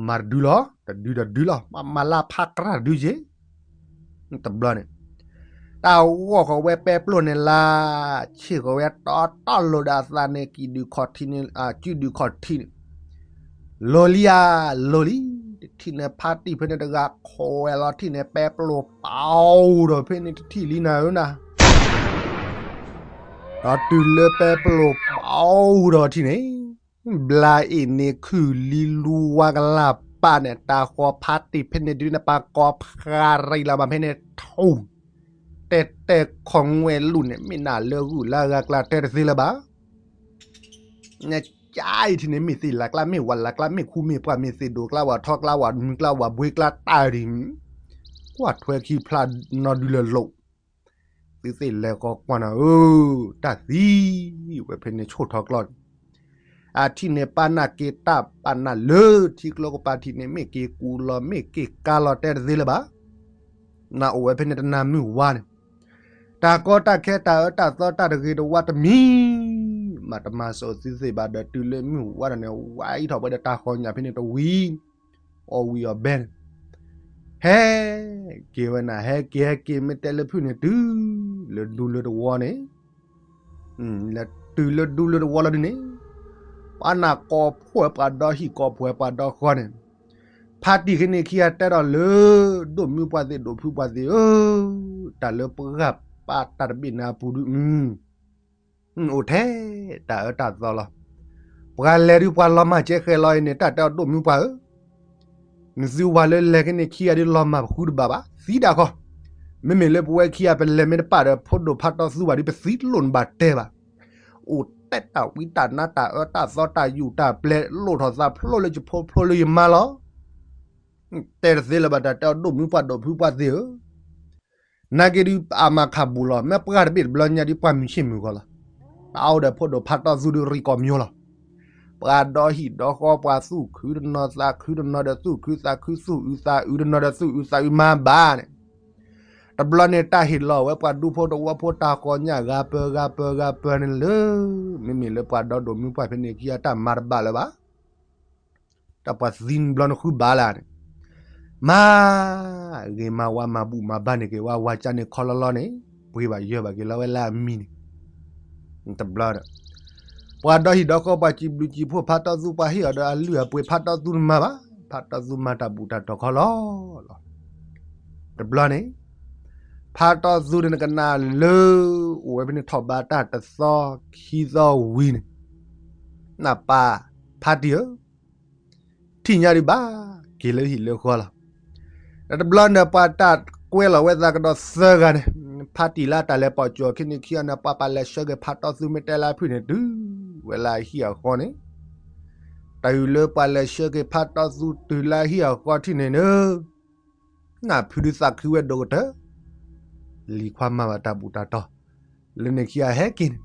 မၤတဒုလီၤ တဒုတဒုလီၤ မၤမၤလၢဖးကြၢ်တဒုက့ၤ တဘျီန့ၣ်, တၢ်ဂီၢ်ဃီၤဝဲပဲပျိၢ်န့ၣ်လၢ, ဆ့ၣ်ဃီၤဝဲတီတီလိၤဒီးအသးန့ၣ် ကံၣ်ဒုၣ်ခီၣ်ထံးန့ၣ်, အကုဒုၣ်ခီၣ်ထံးန့ၣ်, လိၤလံဧါ, လိၤလံ, တထံၣ်န့ၣ်ဖါတံၢ်ဖဲန့ၣ်တဂၤ ခိးဝဲလီၤထံၣ်န့ၣ် ပဲပျိၢ်ပာ်ဒီးဖဲန့ၣ်တထံၣ်လံနၤဧၢနၤ ဒီးတုၤလၢပဲပျိၢ်ပာ်ဒီးထံၣ်န့ၣ်, ဘျါအ့ၣ်န့ၣ်ခုၣ်လံလူဝါကလၢ်ပာ်န့ၣ် တၢ်ဃီၤဖါတံၢ်ဖဲန့ၣ်ဒုန့ၣ် ပှၤကိးဖှါရံၣ်လီၤဘၣ်ဖဲန့ၣ်ထူၣ်, တဲတဲခီငွဲၢ်လူၢ်န့ၣ် မ့ၢ်နၤလၢဂုၢ်လၢဂၤကျါတဲတသ့လၢၤဘၣ်. နကအံၤထံၣ်န့ၣ် မ့ၢ်သ့ၣ်လၢ်ကျါ မ့ၢ်ဝၤလၢ်ကျါ မ့ၢ်ခူမ့ၢ်ပှၢ် မ့ၢ်သ့ၣ်ဒိၣ်ကျါ ဝၤထီကျါ ဝၤမုၢ်ကျါ ဝၤဘှ့ကျါတၢ်ဒ်, ကွၢ်ထွဲခံဖျါနီၢ်ဒုလၢလိာ်, သုသ့ၣ်လဲၤဃီကွၢ်နၤဧၢ, တၢ်သံဝဲဖဲန့ၣ်ဆိၣ်ထီကျီၢ်န့ၣ်, အထံၣ်န့ၣ်ပာ်နၢ်က့ၤတၢ်ပာ်နၢ်လၢထံကျိကပၤထံၣ်န့ၣ် မ့ၢ်က့ၤကူလီၤ မ့ၢ်က့ၤကါလီၤတဲတသ့လၢၤဘၣ်. နအိၣ်ဝဲဖဲန့ၣ်တနၤမုၢ်ဝါန့ၣ်, တၢ်ကီတၢ်ခဲတၢ်အၢတၢ်သီတၢ်တဂ့ၤတဝါတမံၤ, မၤတမၤစၢၤသုသ့ၣ်ဘၣ်ဒီးတုၤလၢမုၢ်ဝါဒီးန့ၣ် ဝါအံၤထီၣ်ဝဲဒီးတၢ်ဃီၤညၣ်ဖဲန့ၣ်တဝံၤ, အီၣ်ဝံၤအီၣ်ဘဲန့ၣ်, ဟဲက့ၤဝဲနၤ ဟဲက့ၤဟဲက့ၤ မ့ၢ်တဲလၢဖုၣ်န့ၣ် တုၤလၢဒူလၢတဝီန့ၣ်, တုၤလၢဒူလၢတဝီလီၤဒ်န့ၣ်, ပှၤနၢ်ကိးဖှိၣ်ပှၤဒီဟံၣ်ကိးဖှိၣ်ပှၤဒီဃီန့ၣ်, ဖါတံၢ်ခဲန့ၣ်ခံဂၤတဲဒီးလၢ, ဒိၣ်မုၢ်ပှၢ်သ့ၣ်ဒိၣ်ဖုပှၢ်သ့ၣ်ဧၢ, တၢ်လၢပှၢ်ပာ်တၢ်တဘ့ၣ်န့ၣ်အပူၤဒု, အိၣ်ထဲတၢ်အၢတၢ်သီလီၤ. ပှၤလဲၤဒုးပှၤလီၤမၢ်ကဲဃဲၤလီၤအံၤန့ၣ် တၢ်တဲအီၤဒိၣ်မုၢ်ပှၢ်ဧၢ, နသုဝၤလၢလဲၤခဲန့ၣ်ခံဂၤဒုးလီၤမၢ်ပဃုတဘၣ်ဘၣ် သံဒၣ်ခီ, မ့မ့ၢ်လၢပဝဲခံဂၤပလဲၤမ့ၢ်တပာ်ဒီးဖိဒိၣ်ဖးတီသူဘၣ်ဒုး ပသံတလိၣ်နဘၣ်တဲဘၣ်. အိၣ်ထဲတၢ်ဝံတၢ်နါတၢ်အၢတၢ်သီတၢ်ယူၢ်တၢ်ပျဲၤ လိၣ်ထီၣ်သးဖျိလၢယဖိဖျိလၢယမါလီၤ. တဲတသ့လၢၤဘၣ် တၢ်တဲအီၤဒိၣ်မုၢ်ပှၢ်ဒိၣ်ဖုပှၢ်သ့ၣ်ဧၢ, နာ်က့ဒုးအမၤခးဘူးလီၤ မ့ၢ်ပှၢ်တဘ့ၣ်တဘျီညါဒုး ပှၢ်မုၢ်ဆ့ၣ်မုၢ်ဂီၤလီၤ. တၢ်အိၣ်ဒီးဖိဒိၣ်ဖးတီသူဒုး ရံၣ်ကီၢ်မၠိလီၤ. ပှၤဒီဟံၣ်ဒီဃီ ပှၤသူၣ်ခုတနီၤသးခုတနီၤဒီးသူၣ်ခုသးခု သူၣ်အုးသးအုးတနီၤဒီး သူၣ်အုးသးအုးမါဘၣ်န့ၣ်, တဘျီန့ၣ် တၢ်ဟ့ၣ်လီၤဝဲပှၤဒူဖိတဝီဖိ တၢ်ဃီၤညၣ်ဂၤပၢၤဂၤပၢၤဂၤပၢၤန့ၣ်လၢ, မ့မ့ၢ်လၢပှၤဒီဒိၣ်မုၢ်ပှၢ်ဖဲန့ၣ်ခံဂၤ တၢ်မၤတဘၣ်လၢၤဘၣ်. တၢ်ပှၤသံဘျီနဃုဘၣ်လၢန့ၣ်, မၤဂ့ၤမၤဝါ မၤဘူၣ်မၤဘါန့ၢ်က့ၤဝဲ ဝၤကၢ်န့ၣ်ခီလီၤလီၤန့ၣ်, ပှ့ၤဘၣ်ယၢၤဘၣ်က့ၤလီၤဝဲလၢအမံၤန့ၣ်, တဘျီဒီး, ပှၤဒီဟံၣ်ဒီဃီ ပှၤစံးဘျုးစံးဖှိၣ်ဖးတီသူ ပှၤဟ့ၣ်အီၤဒီးအလုၢ်အပှ့ၤ ဖးတီသူတမၤဘၣ်, ဖးတီသူမၤတၢ်ဘူၣ်တၢ်တီၤခီလီၤလီၤ. တဘျီန့ၣ်, ဖးတီသူန့ၣ်နကနၣ်လၢ, အိၣ်ဝဲဖဲန့ၣ်ထီၣ်ဘးတၢ်တသီခံသီဝံၤန့ၣ်, နပၢ်ဖါတံၢ်ဧၢ, ထံၣ်ညါဒံးဘၣ်က့ၤလၢဟံၣ်လၢဃီလီၤ. ဒီးတဘျီန့ၣ် ပှၤတၢ်ကွဲလီၤဝဲသးကဒီးသၢဂၤန့ၣ်, ဖါတံၢ်လၢတၢ်လဲၤပိာ်ကၠိၤခံန့ၣ်ခံဂၤန့ၣ် ပှၤပာ်လဲၤဆှၢက့ၤဖးတီသူမ့ၢ်တဲလၢအဖုၣ်န့ၣ် တုၤဝဲလၢအဟံၣ်အဃီန့ၣ်, တၢ်အုၣ်လၢပှၤလဲၤဆှၢက့ၤဖးတီသူတုၤလၢအဟံၣ်အဃီထံၣ်န့ၣ်န့ၣ် နဖုဒုးသးခုဝဲဒိၣ်ကတၢၢ်, လံၤခွါမၤဘၣ်တၢ်ဘူၣ်တၢ်တီၤ, လၢန့ၣ်ခံဂၤဟဲက့ၤန့ၣ်,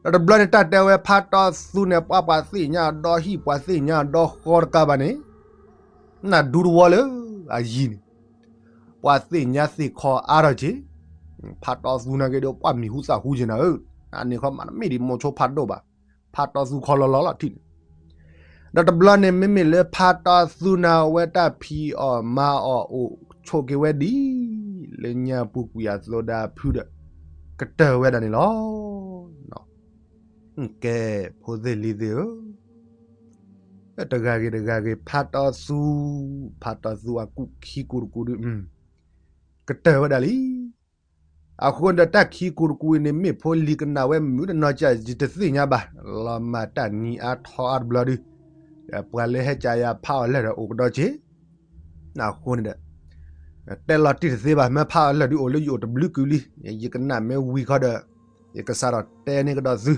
ဒီးတဘျီန့ၣ် တၢ်တဲဝဲဖးတီသူန့ၣ် ပှၤပှၤသ့ၣ်ညါဒီဟံၣ် ပှၤသ့ၣ်ညါဒီဃီတကးဘၣ်န့ၣ်, နဒူတဝီလၢအယံၤန့ၣ်, ပှၤသ့ၣ်ညါသ့ၣ်ခီအါထီၣ်က့ၤ, ဖးတီသူနာ်က့ဒီး ပှၤမံၤဟူသၣ်ဟူက့ၤနၤဧၢ အန့ၣ်ခီမး တမ့ၢ်ဒံးမိၤဆိဖးဒိၣ်ဘၣ်, ဖးတီသူခီလီၤလီၤလီၤထံၣ်န့ၣ်, ဒီးတဘျီန့ၣ် မ့မ့ၢ်လၢဖးတီသူန့ၣ် အဝဲတၢ်ဖံးအီၣ်မၤအီၣ်အိၣ်ဆိးက့ၤဝဲဒ် လၢညါပူၤကွံာ်အသိးဒီးအဖုဒီး ကတၢၢ်ဝဲဒၣ်န့ၣ်လီၤ. ကဲ ဖိသ့ၣ်လံၤသ့ၣ်ဧၢ, တဂၤဂ့ၤတဂၤဂ့ၤ ဖးတီသူ, ဖးတီသူအကူၣ်ခံကူၣ်တကူၣ်ဒုး ကတၢၢ်ဝဲဒၣ်လံ. အဃိန့ၣ်ဒီး တၢ်ခံကူၣ်တကူၣ်အံၤန့ၣ် မ့ၢ်ဖိလံၤကနၣ်ဝဲမုာ်တနီၤကၢ် ယတသ့ၣ်ညါဘၣ်, လီၤမၢ်တၢ်နံၤအါထီအါတဘျီဒုး, ဒီးပှၤလၢဟဲကၢယၤဖးအီၤလၢာ်ဒီးအိၣ်ကဒီးက့ၤ, အဃိန့ၣ်ဒီး တဲလီၤတံၢ်တသ့ဘၣ်, မ့ၢ်ဖးအီၤလၢာ်ဒုးအိၣ်လၢယအိၣ်တဘျုးကုၢ်လံ, ယကနၣ်မ့ၢ်ဝံၤခီဒီး ယကစးထီၣ်တဲန့ၢ်ကဒီးသု,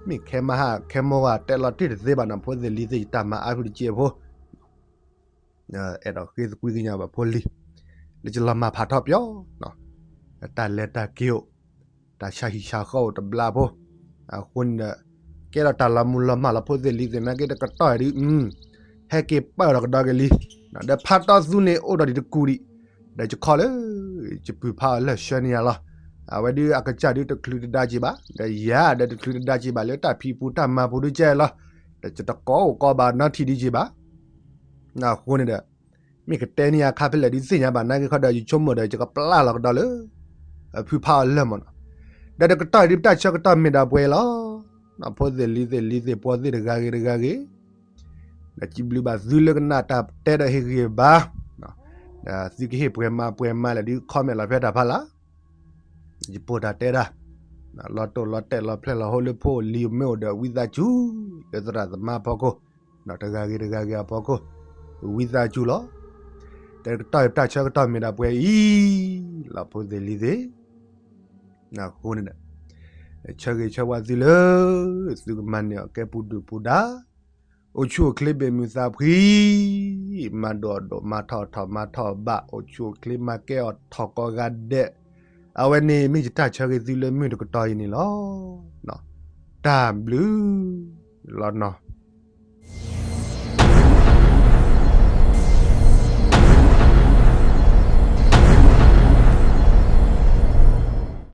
မ့ၢ်ခဲမဟါခဲမီဂၤ တဲလီၤတံၢ်တသ့ဘၣ်နီၤ ဖိသ့ၣ်လံၤသ့ၣ် ယတၢ်မၤအါဖုတကဲးဖိ အဲၣ်ဒိးဃ့သကွံာ်ကညးဘၣ်ဖိလံၤ, လၢယလီၤမၢ်ဖးထီၣ်ပျီ, တၢ်လဲၤတၢ်က့ၤအိၣ်, တၢ်ဆါဟံၣ်ဆါဃီအိၣ်တဘျီဖိ, အဃိန့ၣ်ဒီး ကဲထီၣ်တၢ်လီၤမုၢ်လီၤမၢ်လီၤ ဖိသ့ၣ်လံၤသ့ၣ် နာ်က့တကတီၢ်အံၤဒုး ဟဲက့ၤပာ်ဒီးကဒီးက့ၤလံ, ဒီးဖးတီသူန့ၣ် အိၣ်ဒီးဒံးတကူၣ်ဒံး, ဒီးယခီလၢ ယပုၢ်ဖးအီၤလၢာ်ဆှၢန့ၢ်ယၤလီၤ, အဝဲဒုးအကစၢ်ဒုးတချုးတဒါက့ၤဘၣ်, ဒီးယၤဒီးတချုးတဒါက့ၤဘၣ်လၢတၢ်ဖံးပူၤတၢ်မၤပူၤဒုးကဲလီၤ, ဒီးယတကိးအိၣ်ကိးဘၣ်နီထံၣ်ဒုးက့ၤဘၣ်, အဃိန့ၣ်ဒီး မ့ၢ်ကတဲန့ၢ်အခါဖဲလဲၣ်ဒုးသ့ၣ်ညါဘၣ် နာ်က့ခီဒီး ယဆိကမိၣ်ဒီး ယကပျၢ်လီၤကဒီးလၢ အဖုဖးအီၤလၢာ်မ့ၢ်နီၤ, ဒီးတကတီၢ်အံၤဒုး ပတၢ်ဆၢကတီၢ်မ့ၢ်ဒၣ်ပှဲၤလီၤ, ဖိသ့ၣ်လံၤသ့ၣ် လံၤသ့ၣ်ပှီသ့ၣ်တဂၤဂ့ၤတဂၤဂ့ၤ, ဒီးစံးဘျုးဘၣ်သုလၢကနၣ်တၢ်တဲဒီးဟ့ၣ်ဂံၢ်ဘါ, သုကဟ့ၣ်ပှဲၤမၤပှဲၤမၤလဲၣ်ဒုး comment လီၤဖဲတၢ်ဖးလၢ်, ယပိာ်တၢ်တဲဒၣ်, လီၤတိၢ်လီၤတဲာ်လီၤဖျဲၣ်လီၤဟိလၢဖိလံၤမ့ၢ်အိၣ်ဒီးဝံသးစူၤ, လၢသရၣ်သမါဖီခိၣ်, တဂၤဂ့ၤတဂၤဂ့ၤအဖီခိၣ်, ဝံသးစူၤလီၤ, တကတီၢ်အံၤပတၢ်ဆၢကတီၢ်မ့ၢ်ဒၣ်ပှဲၤအံၤ, လီၤဖိသ့ၣ်လံၤသ့ၣ် အဃိန့ၣ်ဒီး ဆၢဂ့ၤဆၢဝါသုလၢ သုကမၤန့ၢ်အီၤကဲပူၤဒုၣ်ပူၤဒါ, အိၣ်ဆူၣ်အိၣ်ချ့ဘၣ်မုာ်သးဖှံ, မၤဒိၣ်အဒိၣ် မၤထီၣ်ထီၣ် မၤထီၣ်ဘၣ် အိၣ်ဆူၣ်အိၣ်ချ့ မၤကဲအီၤထီၣ်ကိးဂၤဒဲး, အဝဲန့ၣ်မ့ၢ်ယတၢ်ဆၢဂ့ၤသုလၢမုၢ်တကတီၢ်အံၤန့ၣ်လီၤ. တၢ်ဘျုးလီၤနီၤ.